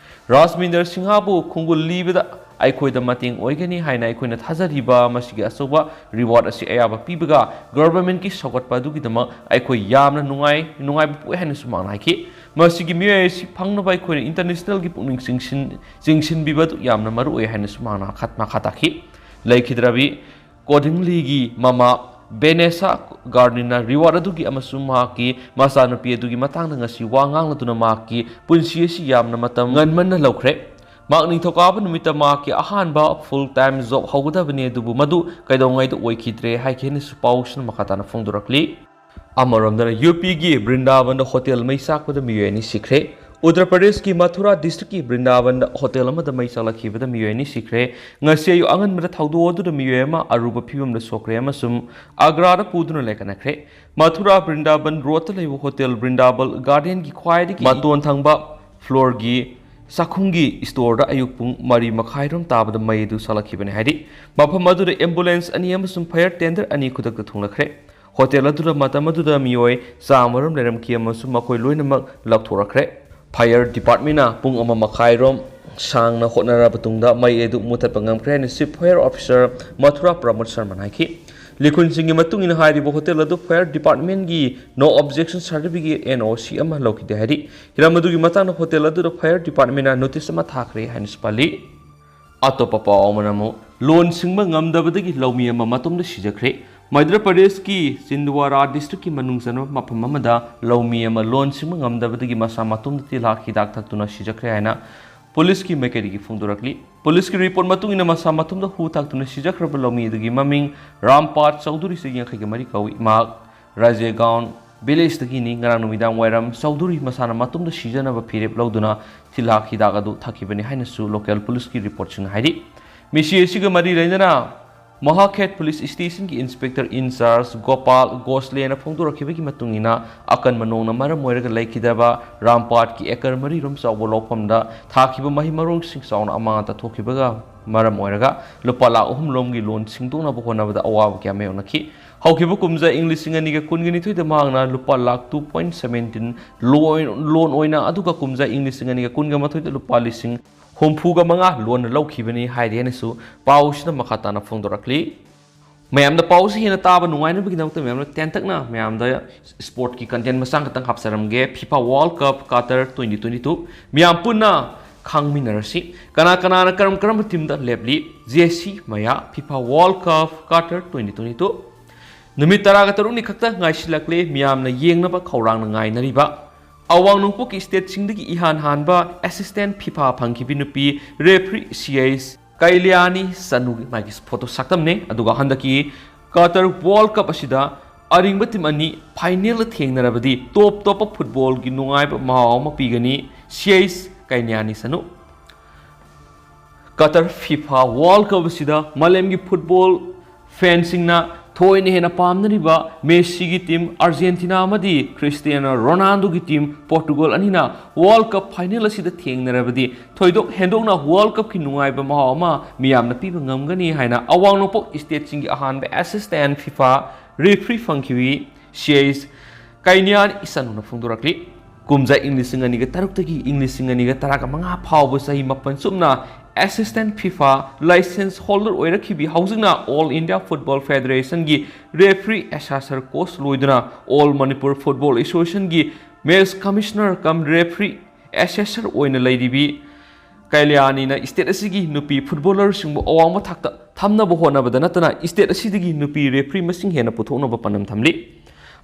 ꯔꯥꯖꯃꯤꯟꯗꯔ ꯁꯤꯡꯍꯕꯨ ꯈꯣꯡꯒꯨꯜ ꯂꯤꯕꯗ ꯑꯩꯈꯣꯏꯗ ꯃꯇꯦꯡ ꯑꯣꯏꯒꯅꯤ ꯍꯥꯏꯅ ꯑꯩꯈꯣꯏꯅ ꯊꯥꯖꯔꯤꯕ ꯃꯁꯤꯒꯤ ꯑꯆꯧꯕ ꯔꯤꯋꯥꯔꯗ ꯑꯁꯤ ꯑꯌꯥꯕ ꯄꯤꯕꯒ ꯒꯚꯔꯟꯃꯦꯟꯠꯀꯤ ꯁꯧꯒꯠꯄ ꯑꯗꯨꯒꯤꯗꯃꯛ ꯑꯩꯈꯣꯏ ꯌꯥꯝꯅ ꯅꯨꯡꯉꯥꯏ, ꯅꯨꯡꯉꯥꯏꯕ ꯄꯣꯛꯏ ꯍꯥꯏꯅꯁꯨ ꯃꯍꯥꯛꯅ ꯍꯥꯏꯈꯤ꯫ ꯃꯁꯤꯒꯤ ꯃꯤꯑꯣꯏ ꯑꯁꯤ ꯐꯪꯅꯕ ꯑꯩꯈꯣꯏꯅ ꯏꯟꯇꯔꯅꯦꯁꯅꯦꯜꯒꯤ ꯄꯨꯛꯅꯤꯡ ꯆꯤꯡꯁꯤꯟ-, ꯆꯤꯡꯁꯤꯟꯕꯤꯕ ꯑꯗꯨ ꯌꯥꯝꯅ ꯃꯔꯨ ꯑꯣꯏ ꯍꯥꯏꯅꯁꯨ ꯃꯍꯥꯛꯅ ꯃꯈꯥ, ꯃꯈꯥ ꯇꯥꯈꯤ꯫ ꯂꯩꯈꯤꯗ꯭ꯔꯕꯤ ꯀꯣꯗꯤꯡꯂꯤꯒꯤ ꯃꯃꯥ ꯚꯦꯅꯦꯁꯥ ꯒꯥꯔꯗꯤꯟꯅ ꯔꯤꯋꯥꯔꯗ ꯑꯗꯨꯒꯤ ꯑꯃꯁꯨꯡ ꯃꯍꯥꯛꯀꯤ ꯃꯆꯥꯅꯨꯄꯤ ꯑꯗꯨꯒꯤ ꯃꯇꯥꯡꯗ ꯉꯁꯤ ꯋꯥ ꯉꯥꯡꯂꯗꯨꯅ ꯃꯍꯥꯛꯀꯤ ꯄꯨꯟꯁꯤ ꯑꯁꯤ ꯌꯥꯝꯅ ꯃꯇꯝ ꯉꯟꯃꯟꯅ ꯂꯧꯈ꯭ꯔꯦ꯫ ꯃꯍꯥꯛ ꯅꯤꯡꯊꯧꯀꯥꯕ ꯅꯨꯃꯤꯠꯇ ꯃꯍꯥꯛꯀꯤ ꯑꯍꯥꯟꯕ full time job ꯍꯧꯒꯗꯕꯅꯤ, ꯑꯗꯨꯕꯨ ꯃꯗꯨ ꯀꯩꯗꯧꯉꯩꯗ ꯑꯣꯏꯈꯤꯗ꯭ꯔꯦ ꯍꯥꯏꯈꯤ ꯍꯥꯏꯅꯁꯨ ꯄꯥꯎꯁꯤꯅ ꯃꯈꯥ ꯇꯥꯅ ꯐꯣꯡꯗꯣꯔꯛꯂꯤ꯫ ꯑꯃꯔꯣꯝꯗꯅ, ꯌꯨ ꯄꯤꯒꯤ ꯕ꯭ꯔꯤꯟꯗꯥꯕꯟꯗ ꯍꯣꯇꯦꯜ ꯃꯩ ꯆꯥꯛꯄꯗ ꯃꯤꯑꯣꯏ ꯑꯅꯤ ꯁꯤꯈ꯭ꯔꯦ꯫ ꯎꯠꯇꯔ ꯄ꯭ꯔꯗꯦꯁꯀꯤ ꯃꯊꯨꯔꯥ ꯗꯤꯁꯇ꯭ꯔꯤꯛꯀꯤ ꯕ꯭ꯔꯤꯟꯗꯥꯕꯟꯗ ꯍꯣꯇꯦꯜ ꯑꯃꯗ ꯃꯩ ꯆꯥꯛꯂꯛꯈꯤꯕꯗ ꯃꯤꯑꯣꯏ ꯑꯅꯤ ꯁꯤꯈ꯭ꯔꯦ꯫ ꯉꯁꯤ ꯑꯌꯨꯛ ꯑꯉꯟꯕꯗ ꯊꯧꯗꯣꯛ ꯑꯗꯨꯗ ꯃꯤꯑꯣꯏ ꯑꯃ ꯑꯔꯨꯕ ꯐꯤꯕꯝꯗ ꯁꯣꯛꯈ꯭ꯔꯦ ꯑꯃꯁꯨꯡ ꯑꯒ꯭ꯔꯥꯗ ꯄꯨꯗꯨꯅ ꯂꯥꯏꯀꯠꯅꯈ꯭ꯔꯦ꯫ ꯃꯊꯨꯔꯥ ꯕ꯭ꯔꯤꯟꯗꯥꯕꯟ ꯔꯣꯗꯇ ꯂꯩꯕ ꯍꯣꯇꯦꯜ ꯕ꯭ꯔꯤꯟꯗꯥꯕꯟ ꯒꯥꯔꯗꯦꯟꯒꯤ ꯈ꯭ꯋꯥꯏꯗꯒꯤ ꯃꯇꯣꯟ ꯊꯪꯕ ꯐ꯭ꯂꯣꯔꯒꯤ ꯆꯥꯛꯈꯨꯝꯒꯤ ꯁ꯭ꯇꯣꯔꯗ ꯑꯌꯨꯛ ꯄꯨꯡ ꯃꯔꯤ ꯃꯈꯥꯏꯔꯣꯝ ꯇꯥꯕꯗ ꯃꯩ ꯑꯗꯨ ꯆꯥꯛꯂꯛꯈꯤꯕꯅꯤ ꯍꯥꯏꯔꯤ꯫ ꯃꯐꯝ ꯑꯗꯨꯗ ꯑꯦꯝꯕꯨꯂꯦꯟꯁ ꯑꯅꯤ ꯑꯃꯁꯨꯡ ꯐꯥꯌꯔ ꯇꯦꯟꯗꯔ ꯑꯅꯤ ꯈꯨꯗꯛꯇ ꯊꯨꯡꯂꯈ꯭ꯔꯦ꯫ ꯍꯣꯇꯦꯜ ꯑꯗꯨꯗ ꯃꯇꯝ ꯑꯗꯨꯗ ꯃꯤꯑꯣꯏ ꯆꯥꯝꯃ ꯔꯣꯝ ꯂꯩꯔꯝꯈꯤ ꯑꯃꯁꯨꯡ ꯃꯈꯣꯏ ꯂꯣꯏꯅꯃꯛ ꯂꯧꯊꯣꯔꯛꯈ꯭ꯔꯦ꯫ ꯐꯥꯌꯔ ꯗꯤꯄꯥꯔꯠꯃꯦꯟꯅ ꯄꯨꯡ ꯑꯃ ꯃꯈꯥꯏꯔꯣꯝ ꯁꯥꯡꯅ ꯍꯣꯠꯅꯔꯕ ꯇꯨꯡꯗ ꯃꯩ ꯑꯗꯨ ꯃꯨꯊꯠꯄ ꯉꯝꯈ꯭ꯔꯦ ꯍꯥꯏꯅ ꯆꯤꯐ ꯐꯥꯌꯔ ꯑꯣꯐꯤꯁꯔ ꯃꯊꯨꯔꯥ ꯄ꯭ꯔꯃꯣꯗ ꯁꯔꯃꯅ ꯍꯥꯏꯈꯤ꯫ ꯂꯤꯈꯨꯟꯁꯤꯡꯒꯤ ꯃꯇꯨꯡ ꯏꯟꯅ, ꯍꯥꯏꯔꯤꯕ ꯍꯣꯇꯦꯜ ꯑꯗꯨ ꯐꯥꯌꯔ ꯗꯤꯄꯥꯔꯠꯃꯦꯟꯒꯤ ꯅꯣ ꯑꯣꯕꯖꯦꯛꯁꯟ ꯁꯥꯔꯇꯤꯐꯤꯀꯦꯠ, ꯑꯦꯟ ꯑꯣ ꯁꯤ, ꯑꯃ ꯂꯧꯈꯤꯗꯦ ꯍꯥꯏꯔꯤ꯫ ꯍꯤꯔꯝ ꯑꯗꯨꯒꯤ ꯃꯇꯥꯡꯗ ꯍꯣꯇꯦꯜ ꯑꯗꯨꯗ ꯐꯥꯌꯔ ꯗꯤꯄꯥꯔꯠꯃꯦꯟꯅ ꯅꯣꯇꯤꯁ ꯑꯃ ꯊꯥꯈ꯭ꯔꯦ ꯍꯥꯏꯅꯁꯨ ꯄꯜꯂꯤ꯫ ꯑꯇꯣꯞꯄ ꯄꯥꯎ ꯑꯃꯅ ꯑꯃꯨꯛ, ꯂꯣꯟ ꯁꯤꯡꯕ ꯉꯝꯗꯕꯗꯒꯤ ꯂꯧꯃꯤ ꯑꯃ ꯃꯇꯣꯝꯗ ꯁꯤꯖꯈ꯭ꯔꯦ꯫ ꯃꯙ꯭ꯌ ꯄ꯭ꯔꯗꯦꯁꯀꯤ ꯆꯤꯟꯗꯋꯥꯔꯥ ꯗꯤꯁꯇ꯭ꯔꯤꯛꯀꯤ ꯃꯅꯨꯡ ꯆꯟꯕ ꯃꯐꯝ ꯑꯃꯗ ꯂꯧꯃꯤ ꯑꯃ ꯂꯣꯟ ꯁꯤꯡꯕ ꯉꯝꯗꯕꯗꯒꯤ ꯃꯁꯥ ꯃꯇꯣꯝꯗ ꯇꯤꯜꯍꯥꯠ ꯍꯤꯗꯥꯛ ꯊꯛꯇꯨꯅ ꯁꯤꯖꯈ꯭ꯔꯦ ꯍꯥꯏꯅ ꯄꯨꯂꯤꯁꯀꯤ ꯃꯥꯏꯀꯩꯗꯒꯤ ꯐꯣꯡꯗꯣꯔꯛꯂꯤ꯫ ꯄꯨꯂꯤꯁꯀꯤ ꯔꯤꯄꯣꯔꯠ ꯃꯇꯨꯡ ꯏꯟꯅ, ꯃꯁꯥ ꯃꯇꯣꯝꯗ ꯍꯨ ꯊꯥꯛꯇꯨꯅ ꯁꯤꯖꯈ꯭ꯔꯕ ꯂꯧꯃꯤ ꯑꯗꯨꯒꯤ ꯃꯃꯤꯡ ꯔꯥꯝꯄꯥꯠ ꯆꯧꯙꯨꯔꯤ, ꯆꯍꯤ ꯌꯥꯡꯈꯩꯒ ꯃꯔꯤ ꯀꯧꯏ꯫ ꯃꯍꯥꯛ ꯔꯥꯖꯦꯒꯥꯎꯟ ꯚꯤꯂꯦꯖꯇꯒꯤꯅꯤ꯫ ꯉꯔꯥꯡ ꯅꯨꯃꯤꯗꯥꯡ ꯋꯥꯏꯔꯝ ꯆꯧꯙꯨꯔꯤ ꯃꯁꯥꯅ ꯃꯇꯣꯝꯗ ꯁꯤꯖꯅꯕ ꯐꯤꯔꯦꯞ ꯂꯧꯗꯨꯅ ꯇꯤꯜꯍꯥꯠ ꯍꯤꯗꯥꯛ ꯑꯗꯨ ꯊꯛꯈꯤꯕꯅꯤ ꯍꯥꯏꯅꯁꯨ ꯂꯣꯀꯦꯜ ꯄꯨꯂꯤꯁꯀꯤ ꯔꯤꯄꯣꯔꯠꯁꯤꯡꯅ ꯍꯥꯏꯔꯤ꯫ ꯃꯤꯁꯤ ꯑꯁꯤꯒ ꯃꯔꯤ ꯂꯩꯅꯅ ꯃꯍꯥꯈꯦꯠ ꯄꯨꯂꯤꯁ ꯁ꯭ꯇꯦꯁꯟꯒꯤ ꯏꯟꯁꯄꯦꯛꯇꯔ ꯏꯟꯆꯥꯔꯖ ꯒꯣꯄꯥꯜ ꯒꯣꯁꯂꯦꯅ ꯐꯣꯡꯗꯣꯔꯛꯈꯤꯕꯒꯤ ꯃꯇꯨꯡ ꯏꯟꯅ, ꯑꯀꯟꯕ ꯅꯣꯡꯅ ꯃꯔꯝ ꯑꯣꯏꯔꯒ ꯂꯩꯈꯤꯗꯕ ꯔꯥꯝꯄꯥꯠꯀꯤ ꯑꯦꯀꯔ ꯃꯔꯤ ꯔꯣꯝ ꯆꯥꯎꯕ ꯂꯧꯐꯝꯗ ꯊꯥꯈꯤꯕ ꯃꯍꯩ ꯃꯔꯣꯡꯁꯤꯡ ꯆꯥꯎꯅ ꯑꯃꯥꯡ ꯑꯇꯥ ꯊꯣꯛꯈꯤꯕꯒ ꯃꯔꯝ ꯑꯣꯏꯔꯒ ꯂꯨꯄꯥ ꯂꯥꯈ ꯑꯍꯨꯝ ꯂꯣꯝꯒꯤ ꯂꯣꯟ ꯁꯤꯡꯗꯣꯛꯅꯕ ꯍꯣꯠꯅꯕꯗ ꯑꯋꯥꯕ ꯀꯌꯥ ꯃꯥꯌꯣꯛꯅꯈꯤ꯫ ꯍꯧꯈꯤꯕ ꯀꯨꯝꯖꯥ ꯏꯪ ꯂꯤꯁꯤꯡ ꯑꯅꯤꯒ ꯀꯨꯟꯒ ꯅꯤꯊꯣꯏꯗ ꯃꯍꯥꯛꯅ ꯂꯨꯄꯥ ꯂꯥꯈ two point seventeen ꯂꯣꯟ, ꯂꯣꯟ ꯑꯣꯏꯅ, ꯑꯗꯨꯒ ꯀꯨꯝꯖꯥ ꯏꯪ ꯂꯤꯁꯤꯡ ꯑꯅꯤꯒ ꯀꯨꯟꯒ ꯃꯥꯊꯣꯏꯗ ꯂꯨꯄꯥ ꯂꯤꯁꯤꯡ ꯍꯨꯝꯐꯨꯒ ꯃꯉꯥ ꯂꯣꯟꯅ ꯂꯧꯈꯤꯕꯅꯤ ꯍꯥꯏꯔꯤ ꯍꯥꯏꯅꯁꯨ ꯄꯥꯎꯁꯤꯅ ꯃꯈꯥ ꯇꯥꯅ ꯐꯣꯡꯗꯣꯔꯛꯂꯤ꯫ ꯃꯌꯥꯝꯗ ꯄꯥꯎꯁꯤ ꯍꯦꯟꯅ ꯇꯥꯕ ꯅꯨꯡꯉꯥꯏꯅꯕꯒꯤꯗꯃꯛꯇ ꯃꯌꯥꯝꯅ ꯇꯦꯟꯇꯛꯅ ꯃꯌꯥꯝꯗ ꯁ꯭ꯄꯣꯔꯠꯀꯤ ꯀꯟꯇꯦꯟ ꯃꯆꯥ ꯈꯛꯇꯪ ꯍꯥꯞꯆꯔꯝꯒꯦ꯫ FIFA world cup Qatar twenty twenty two ꯃꯌꯥꯝ ꯄꯨꯟꯅ ꯈꯪꯃꯤꯟꯅꯔꯁꯤ꯫ ꯀꯅꯥ ꯀꯅꯥꯅ ꯀꯔꯝ ꯀꯔꯝꯕ ꯇꯤꯝꯗ ꯂꯦꯞꯂꯤ? ꯖꯦꯁꯤ ꯃꯌꯥ, FIFA world cup Qatar twenty twenty two꯫ ꯅꯨꯃꯤꯠ ꯇꯔꯥꯒ ꯇꯔꯨꯛꯅꯤ ꯈꯛꯇ ꯉꯥꯏꯁꯤꯜꯂꯛꯂꯦ ꯃꯤꯌꯥꯝꯅ ꯌꯦꯡꯅꯕ ꯈꯧꯔꯥꯡꯅ ꯉꯥꯏꯅꯔꯤꯕ꯫ ꯑꯋꯥꯡ ꯅꯣꯡꯄꯣꯛꯀꯤ ꯁ꯭ꯇꯦꯠꯁꯤꯡꯗꯒꯤ ꯏꯍꯥꯟ ꯍꯥꯟꯕ ꯑꯦꯁꯤꯁꯇꯦꯟꯠ ꯐꯤꯐꯥ ꯐꯪꯈꯤꯕꯤ ꯅꯨꯄꯤ ꯔꯦꯐ꯭ꯔꯤ ꯁꯤ ꯑꯩꯆ ꯀꯩꯂꯤꯌꯥꯅꯤ ꯁꯅꯨ, ꯃꯥꯒꯤ ꯐꯣꯇꯣ ꯁꯛꯇꯝꯅꯦ꯫ ꯑꯗꯨꯒ ꯍꯟꯗꯛꯀꯤ ꯀꯇꯔ ꯋꯥꯔꯜ ꯀꯞ ꯑꯁꯤꯗ ꯑꯔꯤꯡꯕ ꯇꯤꯝ ꯑꯅꯤ ꯐꯥꯏꯅꯦꯜꯗ ꯊꯦꯡꯅꯔꯕꯗꯤ ꯇꯣꯞ ꯇꯣꯞꯄ ꯐꯨꯠꯕꯣꯜꯒꯤ ꯅꯨꯡꯉꯥꯏꯕ ꯃꯍꯥꯎ ꯑꯃ ꯄꯤꯒꯅꯤ꯫ ꯁꯤꯌꯩꯁ ꯀꯩꯅ꯭ꯌꯥꯅꯤ ꯁꯅꯨ꯫ ꯀꯇꯔ ꯐꯤꯐꯥ ꯋꯥꯔꯜ ꯀꯞ ꯑꯁꯤꯗ ꯃꯥꯂꯦꯝꯒꯤ ꯐꯨꯠꯕꯣꯜ ꯐꯦꯟꯁꯤꯡꯅ ꯊꯣꯏꯅ ꯍꯦꯟꯅ ꯄꯥꯝꯅꯔꯤꯕ ꯃꯦꯁꯤꯒꯤ ꯇꯤꯝ ꯑꯥꯔꯖꯦꯟꯇꯤꯅꯥ ꯑꯃꯗꯤ ꯈ꯭ꯔꯤꯁꯇꯤꯌꯥꯅꯣ ꯔꯣꯅꯥꯜꯗꯣꯒꯤ ꯇꯤꯝ ꯄꯣꯔꯇꯨꯒꯜ ꯑꯅꯤꯅ ꯋꯥꯔꯜ ꯀꯞ ꯐꯥꯏꯅꯦꯜ ꯑꯁꯤꯗ ꯊꯦꯡꯅꯔꯕꯗꯤ ꯊꯣꯏꯗꯣꯛ ꯍꯦꯟꯗꯣꯛꯅ ꯋꯥꯔꯜ ꯀꯞꯀꯤ ꯅꯨꯡꯉꯥꯏꯕ ꯃꯍꯥꯎ ꯑꯃ ꯃꯤꯌꯥꯝꯅ ꯄꯤꯕ ꯉꯝꯒꯅꯤ ꯍꯥꯏꯅ ꯑꯋꯥꯡ ꯅꯣꯡꯄꯣꯛ ꯁ꯭ꯇꯦꯠꯁꯤꯡꯒꯤ ꯑꯍꯥꯟꯕ ꯑꯦꯁꯤꯁꯇꯦꯟ ꯐꯤꯐꯥ ꯔꯦꯐ꯭ꯔꯤ ꯐꯪꯈꯤꯕꯤ ꯁꯤꯌꯩꯁ ꯀꯩꯅ꯭ꯌꯥꯟ ꯏꯁꯟꯅꯨꯅ ꯐꯣꯡꯗꯣꯔꯛꯂꯤ꯫ ꯀꯨꯝꯖꯥ ꯏꯪ ꯂꯤꯁꯤꯡ ꯑꯅꯤꯒ ꯇꯔꯨꯛꯇꯒꯤ ꯏꯪ ꯂꯤꯁꯤꯡ ꯑꯅꯤꯒ ꯇꯔꯥꯒ ꯃꯉꯥ ꯐꯥꯎꯕ ꯆꯍꯤ ꯃꯥꯄꯟ ꯆꯨꯞꯅ ꯑꯦꯁꯤꯁꯇꯦꯟ ꯐꯤꯐꯥ ꯂꯥꯏꯁꯦꯟꯁ ꯍꯣꯜꯗꯔ ꯑꯣꯏꯔꯛꯈꯤꯕꯤ, ꯍꯧꯖꯤꯛꯅ ꯑꯣꯜ ꯏꯟꯗꯤꯌꯥ ꯐꯨꯠꯕꯣꯜ ꯐꯦꯗꯔꯦꯁꯟꯒꯤ ꯔꯦꯐ꯭ꯔꯤ ꯑꯦꯁꯥꯁꯔ ꯀꯣꯆ ꯂꯣꯏꯗꯨꯅ ꯑꯣꯜ ꯃꯅꯤꯄꯨꯔ ꯐꯨꯠꯕꯣꯜ ꯑꯦꯁꯣꯁꯤꯌꯦꯁꯟꯒꯤ match commissioner cum referee assessor ꯑꯣꯏꯅ ꯂꯩꯔꯤꯕꯤ ꯀꯩꯂꯤꯌꯥꯅꯤꯅ ꯁ꯭ꯇꯦꯠ ꯑꯁꯤꯒꯤ ꯅꯨꯄꯤ ꯐꯨꯠꯕꯣꯂꯔꯁꯤꯡꯕꯨ ꯑꯋꯥꯡꯕ ꯊꯥꯛꯇ ꯊꯝꯅꯕ ꯍꯣꯠꯅꯕꯗ ꯅꯠꯇꯅ ꯁ꯭ꯇꯦꯠ ꯑꯁꯤꯗꯒꯤ ꯅꯨꯄꯤ ꯔꯦꯐ꯭ꯔꯤ ꯃꯁꯤꯡ ꯍꯦꯟꯅ ꯄꯨꯊꯣꯛꯅꯕ ꯄꯥꯟꯗꯝ ꯊꯝꯂꯤ꯫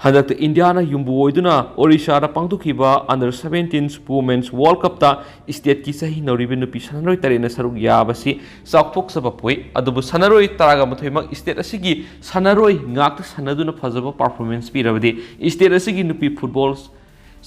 ꯍꯟꯗꯛꯇ ꯏꯟꯗꯤꯌꯥꯅ ꯌꯨꯝꯕꯨ ꯑꯣꯏꯗꯨꯅ ꯑꯣꯔꯤꯁꯥꯗ ꯄꯥꯡꯊꯣꯛꯈꯤꯕ ꯑꯟꯗꯔ ꯁꯚꯦꯟꯇꯤꯟ ꯋꯨꯃꯦꯟꯁ ꯋꯥꯔꯜ ꯀꯞꯇ ꯁ꯭ꯇꯦꯠꯀꯤ ꯆꯍꯤ ꯅꯧꯔꯤꯕ ꯅꯨꯄꯤ ꯁꯥꯟꯅꯔꯣꯏ ꯇꯔꯦꯠꯅ ꯁꯔꯨꯛ ꯌꯥꯕꯁꯤ ꯆꯥꯎꯊꯣꯛꯆꯕ ꯄꯣꯛꯏ꯫ ꯑꯗꯨꯕꯨ ꯁꯥꯟꯅꯔꯣꯏ ꯇꯔꯥꯒ ꯃꯥꯊꯣꯏꯃꯛ ꯁ꯭ꯇꯦꯠ ꯑꯁꯤꯒꯤ ꯁꯥꯟꯅꯔꯣꯏ ꯉꯥꯛꯇ ꯁꯥꯟꯅꯗꯨꯅ ꯐꯖꯕ ꯄꯔꯐꯣꯔꯃꯦꯟꯁ ꯄꯤꯔꯕꯗꯤ ꯁ꯭ꯇꯦꯠ ꯑꯁꯤꯒꯤ ꯅꯨꯄꯤ ꯐꯨꯠꯕꯣꯜ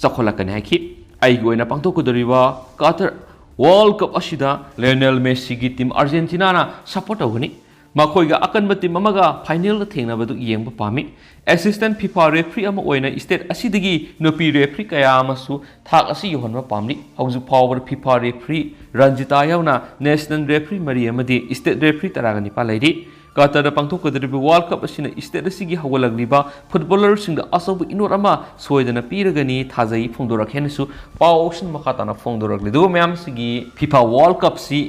ꯆꯥꯎꯈꯠꯂꯛꯀꯅꯤ ꯍꯥꯏꯈꯤ꯫ ꯑꯩꯒꯤ ꯑꯣꯏꯅ ꯄꯥꯡꯊꯣꯛꯀꯗꯧꯔꯤꯕ ꯀꯇꯔ ꯋꯥꯔꯜ ꯀꯞ ꯑꯁꯤꯗ ꯂꯤꯑꯣꯅꯦꯜ ꯃꯦꯁꯤꯒꯤ ꯇꯤꯝ ꯑꯥꯔꯖꯦꯟꯇꯤꯅꯥꯅ ꯁꯄꯣꯔꯠ ꯇꯧꯒꯅꯤ꯫ ꯃꯈꯣꯏꯒ ꯑꯀꯟꯕ ꯇꯤꯝ ꯑꯃꯒ ꯐꯥꯏꯅꯦꯜꯗ ꯊꯦꯡꯅꯕꯗꯨ ꯌꯦꯡꯕ ꯄꯥꯝꯃꯤ꯫ ꯑꯦꯁꯤꯁꯇꯦꯟ ꯐꯤꯐꯥ ꯔꯦꯐ꯭ꯔꯤ ꯑꯃ ꯑꯣꯏꯅ ꯁ꯭ꯇꯦꯠ ꯑꯁꯤꯗꯒꯤ ꯅꯨꯄꯤ ꯔꯦꯐ꯭ꯔꯤ ꯀꯌꯥ ꯑꯃꯁꯨ ꯊꯥꯛ ꯑꯁꯤ ꯌꯧꯍꯟꯕ ꯄꯥꯝꯂꯤ꯫ ꯍꯧꯖꯤꯛ ꯐꯥꯎꯕꯗ ꯐꯤꯐꯥ ꯔꯦꯐ꯭ꯔꯤ ꯔꯟꯖꯤꯇꯥ ꯌꯥꯎꯅ ꯅꯦꯁꯅꯦꯜ ꯔꯦꯐ꯭ꯔꯤ ꯃꯔꯤ ꯑꯃꯗꯤ ꯁ꯭ꯇꯦꯠ ꯔꯦꯐ꯭ꯔꯤ ꯇꯔꯥꯒ ꯅꯤꯄꯥꯜ ꯂꯩꯔꯤ꯫ ꯀꯇꯔꯗ ꯄꯥꯡꯊꯣꯛꯀꯗꯧꯔꯤꯕ ꯋꯥꯔꯜ ꯀꯞ ꯑꯁꯤꯅ ꯁ꯭ꯇꯦꯠ ꯑꯁꯤꯒꯤ ꯍꯧꯒꯠꯂꯛꯂꯤꯕ ꯐꯨꯠꯕꯣꯂꯔꯁꯤꯡꯗ ꯑꯆꯧꯕ ꯏꯅꯣꯠ ꯑꯃ ꯁꯣꯏꯗꯅ ꯄꯤꯔꯒꯅꯤ ꯊꯥꯖꯩ ꯐꯣꯡꯗꯣꯔꯛꯀꯦ ꯍꯥꯏꯅꯁꯨ ꯄꯥꯎꯁꯤꯡ ꯃꯈꯥ ꯇꯥꯅ ꯐꯣꯡꯗꯣꯔꯛꯂꯤ꯫ ꯑꯗꯨꯒ ꯃꯌꯥꯝꯁꯤꯒꯤ ꯐꯤꯐꯥ ꯋꯥꯔꯜ ꯀꯞꯁꯤ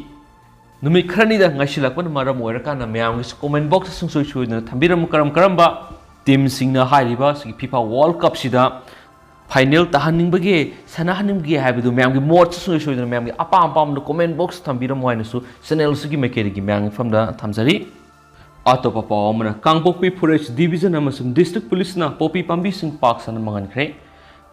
ꯅꯨꯃꯤꯠ ꯈꯔꯅꯤꯗ ꯉꯥꯏꯁꯤꯜꯂꯛꯄꯅ ꯃꯔꯝ ꯑꯣꯏꯔꯀꯥꯟꯗ ꯃꯌꯥꯝꯒꯤꯁꯨ ꯀꯣꯃꯦꯟ ꯕꯣꯛꯁꯇ ꯁꯨꯡꯁꯣꯏ ꯁꯣꯏꯗꯅ ꯊꯝꯕꯤꯔꯝꯃꯨ꯫ ꯀꯔꯝ ꯀꯔꯝꯕ ꯇꯤꯝꯁꯤꯡꯅ ꯍꯥꯏꯔꯤꯕ ꯁꯤꯒꯤ ꯐꯤꯐꯥ ꯋꯥꯔꯜ ꯀꯞꯁꯤꯗ ꯐꯥꯏꯅꯦꯜ ꯇꯥꯍꯟꯅꯤꯡꯕꯒꯦ, ꯁꯥꯟꯅꯍꯟꯅꯤꯡꯕꯒꯦ ꯍꯥꯏꯕꯗꯨ ꯃꯌꯥꯝꯒꯤ ꯃꯣꯠꯁꯨ ꯁꯨꯡꯁꯣꯏ ꯁꯣꯏꯗꯅ ꯃꯌꯥꯝꯒꯤ ꯑꯄꯥꯝ ꯑꯄꯥꯝꯕꯗ ꯀꯣꯃꯦꯟ ꯕꯣꯛꯁꯇ ꯊꯝꯕꯤꯔꯝꯃꯨ ꯍꯥꯏꯅꯁꯨ ꯆꯦꯅꯦꯜꯁꯤꯒꯤ ꯃꯥꯏꯀꯩꯗꯒꯤ ꯃꯌꯥꯝꯒꯤ ꯃꯐꯝꯗ ꯊꯝꯖꯔꯤ꯫ ꯑꯇꯣꯞꯄ ꯄꯥꯎ ꯑꯃꯅ, ꯀꯥꯡꯄꯣꯛꯄꯤ ꯐꯣꯔꯦꯁ ꯗꯤꯕꯤꯖꯟ ꯑꯃꯁꯨꯡ ꯗꯤꯁꯇ꯭ꯔꯤꯛ ꯄꯨꯂꯤꯁꯅ ꯄꯣꯄꯤ ꯄꯥꯝꯕꯤꯁꯤꯡ ꯄꯥꯛ ꯁꯟꯅ ꯃꯥꯡꯍꯟꯈ꯭ꯔꯦ꯫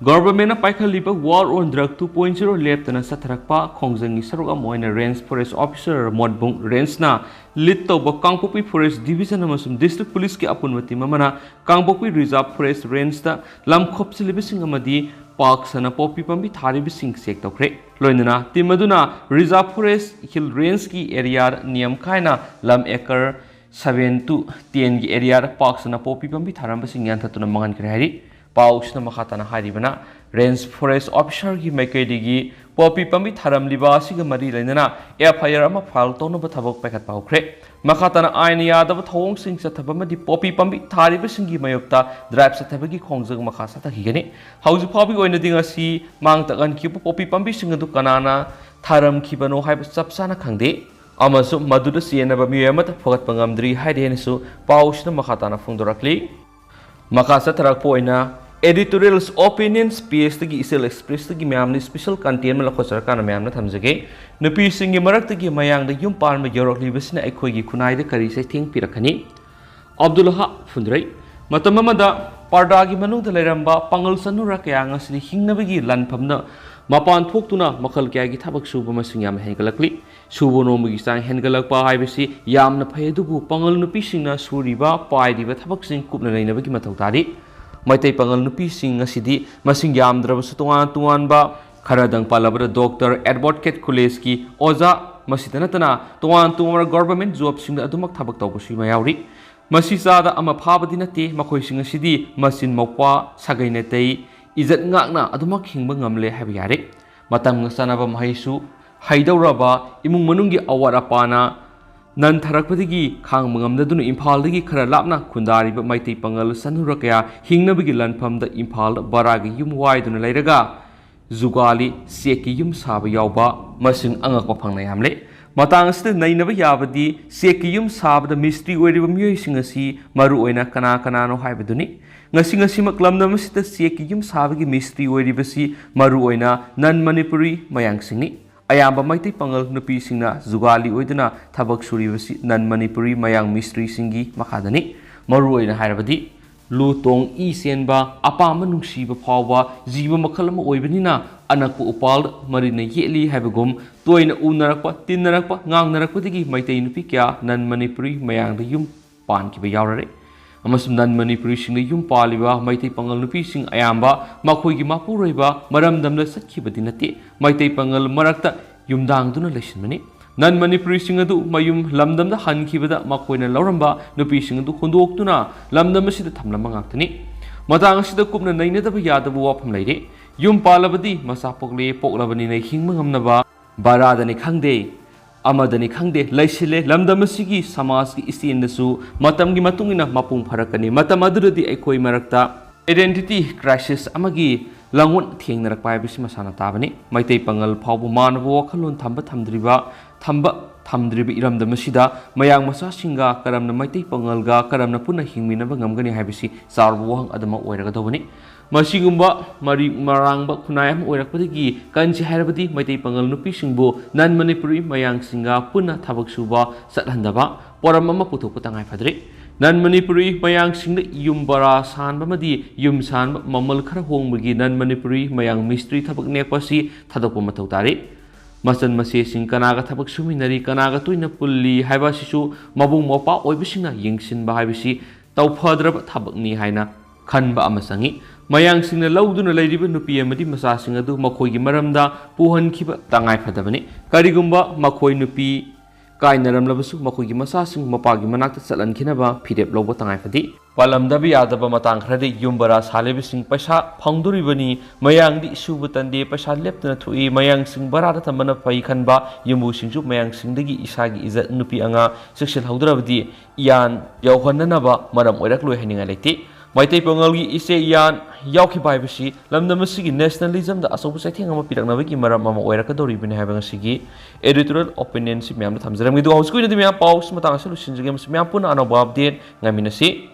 Governmentꯅ ꯄꯥꯏꯈꯠꯂꯤꯕ War on Drug two point zero ꯂꯦꯞꯇꯅ ꯆꯠꯊꯔꯛꯄ ꯈꯣꯡꯖꯪꯒꯤ ꯁꯔꯨꯛ ꯑꯃ ꯑꯣꯏꯅ Range Forest Officer ꯃꯣꯠꯕꯨꯡ Rangeꯅ lead ꯇꯧꯕ ꯀꯥꯡꯄꯣꯛꯄꯤ Forest Division ꯑꯃꯁꯨꯡ District Policeꯀꯤ ꯑꯄꯨꯟꯕ team ꯑꯃꯅ ꯀꯥꯡꯄꯣꯛꯄꯤ Reserve Forest Rangeꯇ ꯂꯝ ꯈꯣꯞꯆꯤꯜꯂꯤꯕꯁꯤꯡ ꯑꯃꯗꯤ ꯄꯥꯛ ꯁꯟꯅ ꯄꯣꯄꯤ ꯄꯥꯝꯕꯤ ꯊꯥꯔꯤꯕꯁꯤꯡ check ꯇꯧꯈ꯭ꯔꯦ꯫ ꯂꯣꯏꯅꯅ team ꯑꯗꯨꯅ Reserve Forest Hill Rangeꯀꯤ area ꯅꯤꯌꯝ ꯀꯥꯏꯅ ꯂꯝ acre seven to tenꯒꯤ areaꯗ ꯄꯥꯛ ꯁꯟꯅ ꯄꯣꯄꯤ ꯄꯥꯝꯕꯤ ꯊꯥꯔꯝꯕꯁꯤꯡ ꯌꯥꯟꯊꯠꯇꯨꯅ ꯃꯥꯡꯍꯟꯈ꯭ꯔꯦ ꯍꯥꯏꯔꯤ꯫ ꯄꯥꯎꯁꯤꯅ ꯃꯈꯥ ꯇꯥꯅ ꯍꯥꯏꯔꯤꯕꯅ, Range Forest Officerꯒꯤ ꯃꯥꯏꯀꯩꯗꯒꯤ ꯄꯣꯄꯤ ꯄꯥꯝꯕꯤ ꯊꯥꯔꯝꯂꯤꯕ ꯑꯁꯤꯒ ꯃꯔꯤ ꯂꯩꯅꯅ F I R ꯑꯃ file ꯇꯧꯅꯕ ꯊꯕꯛ ꯄꯥꯏꯈꯠꯄ ꯍꯧꯈ꯭ꯔꯦ꯫ ꯃꯈꯥ ꯇꯥꯅ ꯑꯥꯏꯟꯅ ꯌꯥꯗꯕ ꯊꯧꯑꯣꯡꯁꯤꯡ ꯆꯠꯊꯕ ꯑꯃꯗꯤ ꯄꯣꯄꯤ ꯄꯥꯝꯕꯤ ꯊꯥꯔꯤꯕꯁꯤꯡꯒꯤ ꯃꯥꯌꯣꯛꯇ drive ꯆꯠꯊꯕꯒꯤ ꯈꯣꯡꯖꯪ ꯃꯈꯥ ꯆꯠꯊꯈꯤꯒꯅꯤ꯫ ꯍꯧꯖꯤꯛ ꯐꯥꯎꯕꯒꯤ ꯑꯣꯏꯅꯗꯤ ꯉꯁꯤ ꯃꯥꯡ ꯇꯥꯛꯍꯟꯈꯤꯕ ꯄꯣꯄꯤ ꯄꯥꯝꯕꯤꯁꯤꯡ ꯑꯗꯨ ꯀꯅꯥꯅ ꯊꯥꯔꯝꯈꯤꯕꯅꯣ ꯍꯥꯏꯕ ꯆꯞ ꯆꯥꯅ ꯈꯪꯗꯦ ꯑꯃꯁꯨꯡ ꯃꯗꯨꯗ ꯆꯦꯟꯅꯕ ꯃꯤꯑꯣꯏ ꯑꯃꯠꯇ ꯐꯒꯠꯄ ꯉꯝꯗ꯭ꯔꯤ ꯍꯥꯏꯔꯤ ꯍꯥꯏꯅꯁꯨ ꯄꯥꯎꯁꯤꯅ ꯃꯈꯥ ꯇꯥꯅ ꯐꯣꯡꯗꯣꯔꯛꯂꯤ꯫ ꯃꯈꯥ ꯆꯠꯊꯔꯛꯄ ꯑꯣꯏꯅ Editorials Opinions pageꯇꯒꯤ ꯏꯆꯦꯜ Expressꯇꯒꯤ ꯃꯌꯥꯝꯅ special content ꯑꯃ ꯂꯧꯈꯠꯆꯔꯀꯥꯟꯗ ꯃꯌꯥꯝꯅ ꯊꯝꯖꯒꯦ꯫ ꯅꯨꯄꯤꯁꯤꯡꯒꯤ ꯃꯔꯛꯇꯒꯤ ꯃꯌꯥꯡꯗ ꯌꯨꯝ ꯄꯥꯟꯕ ꯌꯧꯔꯛꯂꯤꯕꯁꯤꯅ ꯑꯩꯈꯣꯏꯒꯤ ꯈꯨꯟꯅꯥꯏꯗ ꯀꯔꯤ ꯆꯩꯊꯦꯡ ꯄꯤꯔꯛꯀꯅꯤ? ꯑꯕꯗꯨꯜꯍꯥ ꯐꯨꯟꯗ꯭ꯔꯩ꯫ ꯃꯇꯝ ꯑꯃꯗ ꯄꯔꯗꯥꯒꯤ ꯃꯅꯨꯡꯗ ꯂꯩꯔꯝꯕ ꯄꯥꯉꯜ ꯆꯅꯨꯔꯥ ꯀꯌꯥ ꯉꯁꯤꯗꯤ ꯍꯤꯡꯅꯕꯒꯤ ꯂꯥꯟꯐꯝꯗ ꯃꯄꯥꯟ ꯊꯣꯛꯇꯨꯅ ꯃꯈꯜ ꯀꯌꯥꯒꯤ ꯊꯕꯛ ꯁꯨꯕ ꯃꯁꯤꯡ ꯌꯥꯝꯅ ꯍꯦꯟꯒꯠꯂꯛꯂꯤ꯫ ꯁꯨꯕ ꯅꯣꯝꯕꯒꯤ ꯆꯥꯡ ꯍꯦꯟꯒꯠꯂꯛꯄ ꯍꯥꯏꯕꯁꯤ ꯌꯥꯝꯅ ꯐꯩ, ꯑꯗꯨꯕꯨ ꯄꯥꯉꯜ ꯅꯨꯄꯤꯁꯤꯡꯅ ꯁꯨꯔꯤꯕ, ꯄꯥꯏꯔꯤꯕ ꯊꯕꯛꯁꯤꯡ ꯀꯨꯞꯅ ꯅꯩꯅꯕꯒꯤ ꯃꯊꯧ ꯇꯥꯔꯤ꯫ ꯃꯩꯇꯩ ꯄꯥꯉꯜ ꯅꯨꯄꯤꯁꯤꯡ ꯑꯁꯤꯗꯤ ꯃꯁꯤꯡ ꯌꯥꯝꯗ꯭ꯔꯕꯁꯨ ꯇꯣꯉꯥꯟ ꯇꯣꯉꯥꯟꯕ, ꯈꯔꯗꯪ ꯄꯜꯂꯕꯗ Doctor Advocate Collegeꯀꯤ ꯑꯣꯖꯥ, ꯃꯁꯤꯗ ꯅꯠꯇꯅ ꯇꯣꯉꯥꯟ ꯇꯣꯉꯥꯟꯕ government jobꯁꯤꯡꯗ ꯑꯗꯨꯃꯛ ꯊꯕꯛ ꯇꯧꯕꯁꯨ ꯌꯥꯎꯔꯤ꯫ ꯃꯁꯤ ꯆꯥꯗ ꯑꯃ ꯐꯥꯕꯗꯤ ꯅꯠꯇꯦ, ꯃꯈꯣꯏꯁꯤꯡ ꯑꯁꯤꯗꯤ ꯃꯆꯤꯟ ꯃꯧꯄ꯭ꯋꯥ, ꯁꯥꯒꯩ ꯅꯥꯇꯩ, ꯏꯖꯠ ꯉꯥꯛꯅ ꯑꯗꯨꯃꯛ ꯍꯤꯡꯕ ꯉꯝꯂꯦ ꯍꯥꯏꯕ ꯌꯥꯔꯦ꯫ ꯃꯇꯝꯒ ꯆꯥꯟꯅꯕ ꯃꯍꯩꯁꯨ ꯍꯩꯗꯧꯔꯕ, ꯏꯃꯨꯡ ꯃꯅꯨꯡꯒꯤ ꯑꯋꯥꯠ ꯑꯄꯥꯅ ꯅꯟꯊꯔꯛꯄꯗꯒꯤ ꯈꯥꯡꯕ ꯉꯝꯗꯗꯨꯅ ꯏꯝꯐꯥꯜꯗꯒꯤ ꯈꯔ ꯂꯥꯞꯅ ꯈꯨꯟꯗꯥꯔꯤꯕ ꯃꯩꯇꯩ ꯄꯥꯉꯜ ꯆꯅꯨꯔꯥ ꯀꯌꯥ ꯍꯤꯡꯅꯕꯒꯤ ꯂꯥꯟꯐꯝꯗ ꯏꯝꯐꯥꯜꯗ ꯚꯔꯥꯒꯤ ꯌꯨꯝ ꯋꯥꯏꯗꯨꯅ ꯂꯩꯔꯒ ꯖꯨꯒꯥꯂꯤ, ꯆꯦꯛꯀꯤ ꯌꯨꯝ ꯁꯥꯕ ꯌꯥꯎꯕ ꯃꯁꯤꯡ ꯑꯉꯛꯄ ꯐꯪꯅ ꯌꯥꯝꯂꯦ꯫ ꯃꯇꯥꯡ ꯑꯁꯤꯗ ꯅꯩꯅꯕ ꯌꯥꯕꯗꯤ ꯆꯦꯛꯀꯤ ꯌꯨꯝ ꯁꯥꯕꯗ ꯃꯤꯁꯇ꯭ꯔꯤ ꯑꯣꯏꯔꯤꯕ ꯃꯤꯑꯣꯏꯁꯤꯡ ꯑꯁꯤ ꯃꯔꯨꯑꯣꯏꯅ ꯀꯅꯥ ꯀꯅꯥꯅꯣ ꯍꯥꯏꯕꯗꯨꯅꯤ꯫ ꯉꯁꯤ ꯉꯁꯤꯃꯛ ꯂꯝꯗꯝ ꯑꯁꯤꯗ ꯆꯦꯛꯀꯤ ꯌꯨꯝ ꯁꯥꯕꯒꯤ ꯃꯤꯁꯇ꯭ꯔꯤ ꯑꯣꯏꯔꯤꯕꯁꯤ ꯃꯔꯨꯑꯣꯏꯅ non Manipuri ꯃꯌꯥꯡꯁꯤꯡꯅꯤ꯫ ꯑꯌꯥꯝꯕ ꯃꯩꯇꯩ ꯄꯥꯉꯜ ꯅꯨꯄꯤꯁꯤꯡꯅ ꯖꯨꯒꯥꯂꯤ ꯑꯣꯏꯗꯨꯅ ꯊꯕꯛ ꯁꯨꯔꯤꯕꯁꯤ non Manipuri ꯃꯌꯥꯡ ꯃꯤꯁꯇ꯭ꯔꯤꯁꯤꯡꯒꯤ ꯃꯈꯥꯗꯅꯤ꯫ ꯃꯔꯨꯑꯣꯏꯅ ꯍꯥꯏꯔꯕꯗꯤ ꯂꯨ ꯇꯣꯡ ꯏ ꯆꯦꯟꯕ, ꯑꯄꯥꯝꯕ ꯅꯨꯡꯁꯤꯕ ꯐꯥꯎꯕ ꯖꯤꯕ ꯃꯈꯜ ꯑꯃ ꯑꯣꯏꯕꯅꯤꯅ ꯑꯅꯛꯄ ꯎꯄꯥꯜꯗ ꯃꯔꯤꯅ ꯌꯦꯠꯂꯤ ꯍꯥꯏꯕꯒꯨꯝ ꯇꯣꯏꯅ ꯎꯅꯔꯛꯄ, ꯇꯤꯟꯅꯔꯛꯄ, ꯉꯥꯡꯅꯔꯛꯄꯗꯒꯤ ꯃꯩꯇꯩ ꯅꯨꯄꯤ ꯀꯌꯥ ꯅꯟ ꯃꯅꯤꯄꯨꯔꯤ ꯃꯌꯥꯡꯗ ꯌꯨꯝ ꯄꯥꯟꯈꯤꯕ ꯌꯥꯎꯔꯔꯦ꯫ ꯑꯃꯁꯨꯡ ꯅꯟ ꯃꯅꯤꯄꯨꯔꯤꯁꯤꯡꯗ ꯌꯨꯝ ꯄꯥꯜꯂꯤꯕ ꯃꯩꯇꯩ ꯄꯥꯉꯜ ꯅꯨꯄꯤꯁꯤꯡ ꯑꯌꯥꯝꯕ ꯃꯈꯣꯏꯒꯤ ꯃꯄꯨꯔꯣꯏꯕ ꯃꯔꯝꯗꯝꯗ ꯆꯠꯈꯤꯕꯗꯤ ꯅꯠꯇꯦ, ꯃꯩꯇꯩ ꯄꯥꯉꯜ ꯃꯔꯛꯇ ꯌꯨꯝꯗꯥꯡꯗꯨꯅ ꯂꯩꯁꯤꯟꯕꯅꯤ꯫ ꯅꯟ ꯃꯅꯤꯄꯨꯔꯤꯁꯤꯡ ꯑꯗꯨ ꯃꯌꯨꯝ ꯂꯝꯗꯝꯗ ꯍꯟꯈꯤꯕꯗ ꯃꯈꯣꯏꯅ ꯂꯧꯔꯝꯕ ꯅꯨꯄꯤꯁꯤꯡ ꯑꯗꯨ ꯍꯨꯟꯗꯣꯛꯇꯨꯅ ꯂꯝꯗꯝ ꯑꯁꯤꯗ ꯊꯝꯂꯝꯕ ꯉꯥꯛꯇꯅꯤ꯫ ꯃꯇꯥꯡ ꯑꯁꯤꯗ ꯀꯨꯞꯅ ꯅꯩꯅꯗꯕ ꯌꯥꯗꯕ ꯋꯥꯐꯝ ꯂꯩꯔꯤ꯫ ꯌꯨꯝ ꯄꯥꯜꯂꯕꯗꯤ ꯃꯆꯥ ꯄꯣꯛꯂꯦ, ꯄꯣꯛꯂꯕꯅꯤꯅ ꯍꯤꯡꯕ ꯉꯝꯅꯕ ꯕꯔꯥꯗꯅꯤ ꯈꯪꯗꯦ, ꯑꯃꯗꯅꯤ ꯈꯪꯗꯦ, ꯂꯩꯁꯤꯜꯂꯦ꯫ ꯂꯝꯗꯝ ꯑꯁꯤꯒꯤ ꯁꯃꯥꯖꯀꯤ ꯏꯆꯦꯜꯗꯁꯨ ꯃꯇꯝꯒꯤ ꯃꯇꯨꯡ ꯏꯟꯅ ꯃꯄꯨꯡ ꯐꯔꯛꯀꯅꯤ꯫ ꯃꯇꯝ ꯑꯗꯨꯗꯗꯤ ꯑꯩꯈꯣꯏ ꯃꯔꯛꯇ identity crisis ꯑꯃꯒꯤ ꯂꯥꯡꯑꯣꯟ ꯊꯦꯡꯅꯔꯛꯄ ꯍꯥꯏꯕꯁꯤ ꯃꯁꯥꯅ ꯇꯥꯕꯅꯤ꯫ ꯃꯩꯇꯩ ꯄꯥꯉꯜ ꯐꯥꯎꯕ ꯃꯥꯟꯅꯕ ꯋꯥꯈꯜꯂꯣꯟ ꯊꯝꯕ ꯊꯝꯗ꯭ꯔꯤꯕ, ꯊꯝꯕ ꯊꯝꯗ꯭ꯔꯤꯕ ꯏꯔꯝꯗꯝ ꯑꯁꯤꯗ ꯃꯌꯥꯡ ꯃꯆꯥꯁꯤꯡꯒ ꯀꯔꯝꯅ ꯃꯩꯇꯩ ꯄꯥꯉꯜꯒ ꯀꯔꯝꯅ ꯄꯨꯟꯅ ꯍꯤꯡꯃꯤꯟꯅꯕ ꯉꯝꯒꯅꯤ ꯍꯥꯏꯕꯁꯤ ꯆꯥꯎꯔꯕ ꯋꯥꯍꯪ ꯑꯗꯨꯃꯛ ꯑꯣꯏꯔꯒꯗꯧꯕꯅꯤ꯫ ꯃꯁꯤꯒꯨꯝꯕ ꯃꯔꯤ ꯃꯔꯥꯡꯕ ꯈꯨꯟꯅꯥꯏ ꯑꯃ ꯑꯣꯏꯔꯛꯄꯗꯒꯤ ꯀꯟꯁꯤ ꯍꯥꯏꯔꯕꯗꯤ ꯃꯩꯇꯩ ꯄꯥꯉꯜ ꯅꯨꯄꯤꯁꯤꯡꯕꯨ ꯅꯟ ꯃꯅꯤꯄꯨꯔꯤ ꯃꯌꯥꯡꯁꯤꯡꯒ ꯄꯨꯟꯅ ꯊꯕꯛ ꯁꯨꯕ ꯆꯠꯍꯟꯗꯕ ꯄꯣꯔꯝ ꯑꯃ ꯄꯨꯊꯣꯛꯄ ꯇꯉꯥꯏ ꯐꯗ꯭ꯔꯤ꯫ ꯅꯟ ꯃꯅꯤꯄꯨꯔꯤ ꯃꯌꯥꯡꯁꯤꯡꯗ ꯌꯨꯝ ꯕꯔꯥ ꯁꯥꯟꯕ ꯑꯃꯗꯤ ꯌꯨꯝ ꯁꯥꯟꯕ ꯃꯃꯜ ꯈꯔ ꯍꯣꯡꯕꯒꯤ ꯅꯟ ꯃꯅꯤꯄꯨꯔꯤ ꯃꯌꯥꯡ ꯃꯤꯁꯇ꯭ꯔꯤ ꯊꯕꯛ ꯅꯦꯛꯄ ꯑꯁꯤ ꯊꯥꯗꯣꯛꯄ ꯃꯊꯧ ꯇꯥꯔꯤ꯫ ꯃꯆꯟ ꯃꯆꯦꯁꯤꯡ ꯀꯅꯥꯒ ꯊꯕꯛ ꯁꯨꯃꯤꯟꯅꯔꯤ, ꯀꯅꯥꯒ ꯇꯣꯏꯅ ꯄꯨꯜꯂꯤ ꯍꯥꯏꯕ ꯑꯁꯤꯁꯨ ꯃꯕꯨꯡ ꯃꯧꯄ꯭ꯋꯥ ꯑꯣꯏꯕꯁꯤꯡꯅ ꯌꯦꯡꯁꯤꯟꯕ ꯍꯥꯏꯕꯁꯤ ꯇꯧꯐꯗ꯭ꯔꯕ ꯊꯕꯛꯅꯤ ꯍꯥꯏꯅ ꯈꯟꯕ ꯑꯃ ꯆꯪꯏ꯫ ꯃꯌꯥꯡꯁꯤꯡꯅ ꯂꯧꯗꯨꯅ ꯂꯩꯔꯤꯕ ꯅꯨꯄꯤ ꯑꯃꯗꯤ ꯃꯆꯥꯁꯤꯡ ꯑꯗꯨ ꯃꯈꯣꯏꯒꯤ ꯃꯔꯝꯗ ꯄꯨꯍꯟꯈꯤꯕ ꯇꯉꯥꯏ ꯐꯗꯕꯅꯤ꯫ ꯀꯔꯤꯒꯨꯝꯕ ꯃꯈꯣꯏ ꯅꯨꯄꯤ ꯀꯥꯏꯅꯔꯝꯂꯕꯁꯨ ꯃꯈꯣꯏꯒꯤ ꯃꯆꯥꯁꯤꯡ ꯃꯄꯥꯒꯤ ꯃꯅꯥꯛꯇ ꯆꯠꯍꯟꯈꯤꯅꯕ ꯐꯤꯔꯦꯞ ꯂꯧꯕ ꯇꯉꯥꯏ ꯐꯗꯦ꯫ ꯄꯥꯜꯂꯝꯗꯕ ꯌꯥꯗꯕ ꯃꯇꯥꯡ ꯈꯔꯗꯤ ꯌꯨꯝ ꯕꯔꯥ ꯁꯥꯜꯂꯤꯕꯁꯤꯡ ꯄꯩꯁꯥ ꯐꯪꯗꯣꯔꯤꯕꯅꯤ, ꯃꯌꯥꯡꯗꯤ ꯁꯨꯕ ꯇꯟꯗꯦ, ꯄꯩꯁꯥ ꯂꯦꯞꯇꯅ ꯊꯣꯛꯏ, ꯃꯌꯥꯡꯁꯤꯡ ꯕꯔꯥꯗ ꯊꯝꯕꯅ ꯐꯩ ꯈꯟꯕ ꯌꯨꯝꯕꯨꯁꯤꯡꯁꯨ ꯃꯌꯥꯡꯁꯤꯡꯗꯒꯤ ꯏꯁꯥꯒꯤ ꯏꯖꯠ ꯅꯨꯄꯤ ꯑꯉꯥꯡ ꯆꯦꯛꯁꯤꯜꯍꯧꯗ꯭ꯔꯕꯗꯤ ꯏꯌꯥꯟ ꯌꯧꯍꯟꯅꯅꯕ ꯃꯔꯝ ꯑꯣꯏꯔꯛꯂꯣꯏ ꯍꯥꯏꯅꯤꯡꯉꯥꯏ ꯂꯩꯇꯦ꯫ ꯃꯩꯇꯩ ꯄꯥꯉꯜꯒꯤ ꯏꯆꯦ ꯏꯌꯥꯟ ꯌꯥꯎꯈꯤꯕ ꯍꯥꯏꯕꯁꯤ ꯂꯝꯗꯝ ꯑꯁꯤꯒꯤ ꯅꯦꯁꯅꯦꯂꯤꯖꯝꯗ ꯑꯆꯧꯕ ꯆꯩꯊꯦꯡ ꯑꯃ ꯄꯤꯔꯛꯅꯕꯒꯤ ꯃꯔꯝ ꯑꯃ ꯑꯣꯏꯔꯛꯀꯗꯧꯔꯤꯕꯅꯤ ꯍꯥꯏꯕ ꯉꯁꯤꯒꯤ editorial opinionꯁꯤ ꯃꯌꯥꯝꯗ ꯊꯝꯖꯔꯝꯒꯦ꯫ ꯑꯗꯨꯒ ꯍꯧꯖꯤꯛꯀꯤ ꯑꯣꯏꯅꯗꯤ ꯃꯌꯥꯝ ꯄꯥꯎꯁꯤ ꯃꯇꯥꯡ ꯑꯁꯤꯗ ꯂꯣꯏꯁꯤꯟꯖꯒꯦ꯫ ꯃꯁꯤ ꯃꯌꯥꯝ ꯄꯨꯟꯅ ꯑꯅꯧꯕ update ꯉꯥꯏꯃꯤꯟꯅꯁꯤ꯫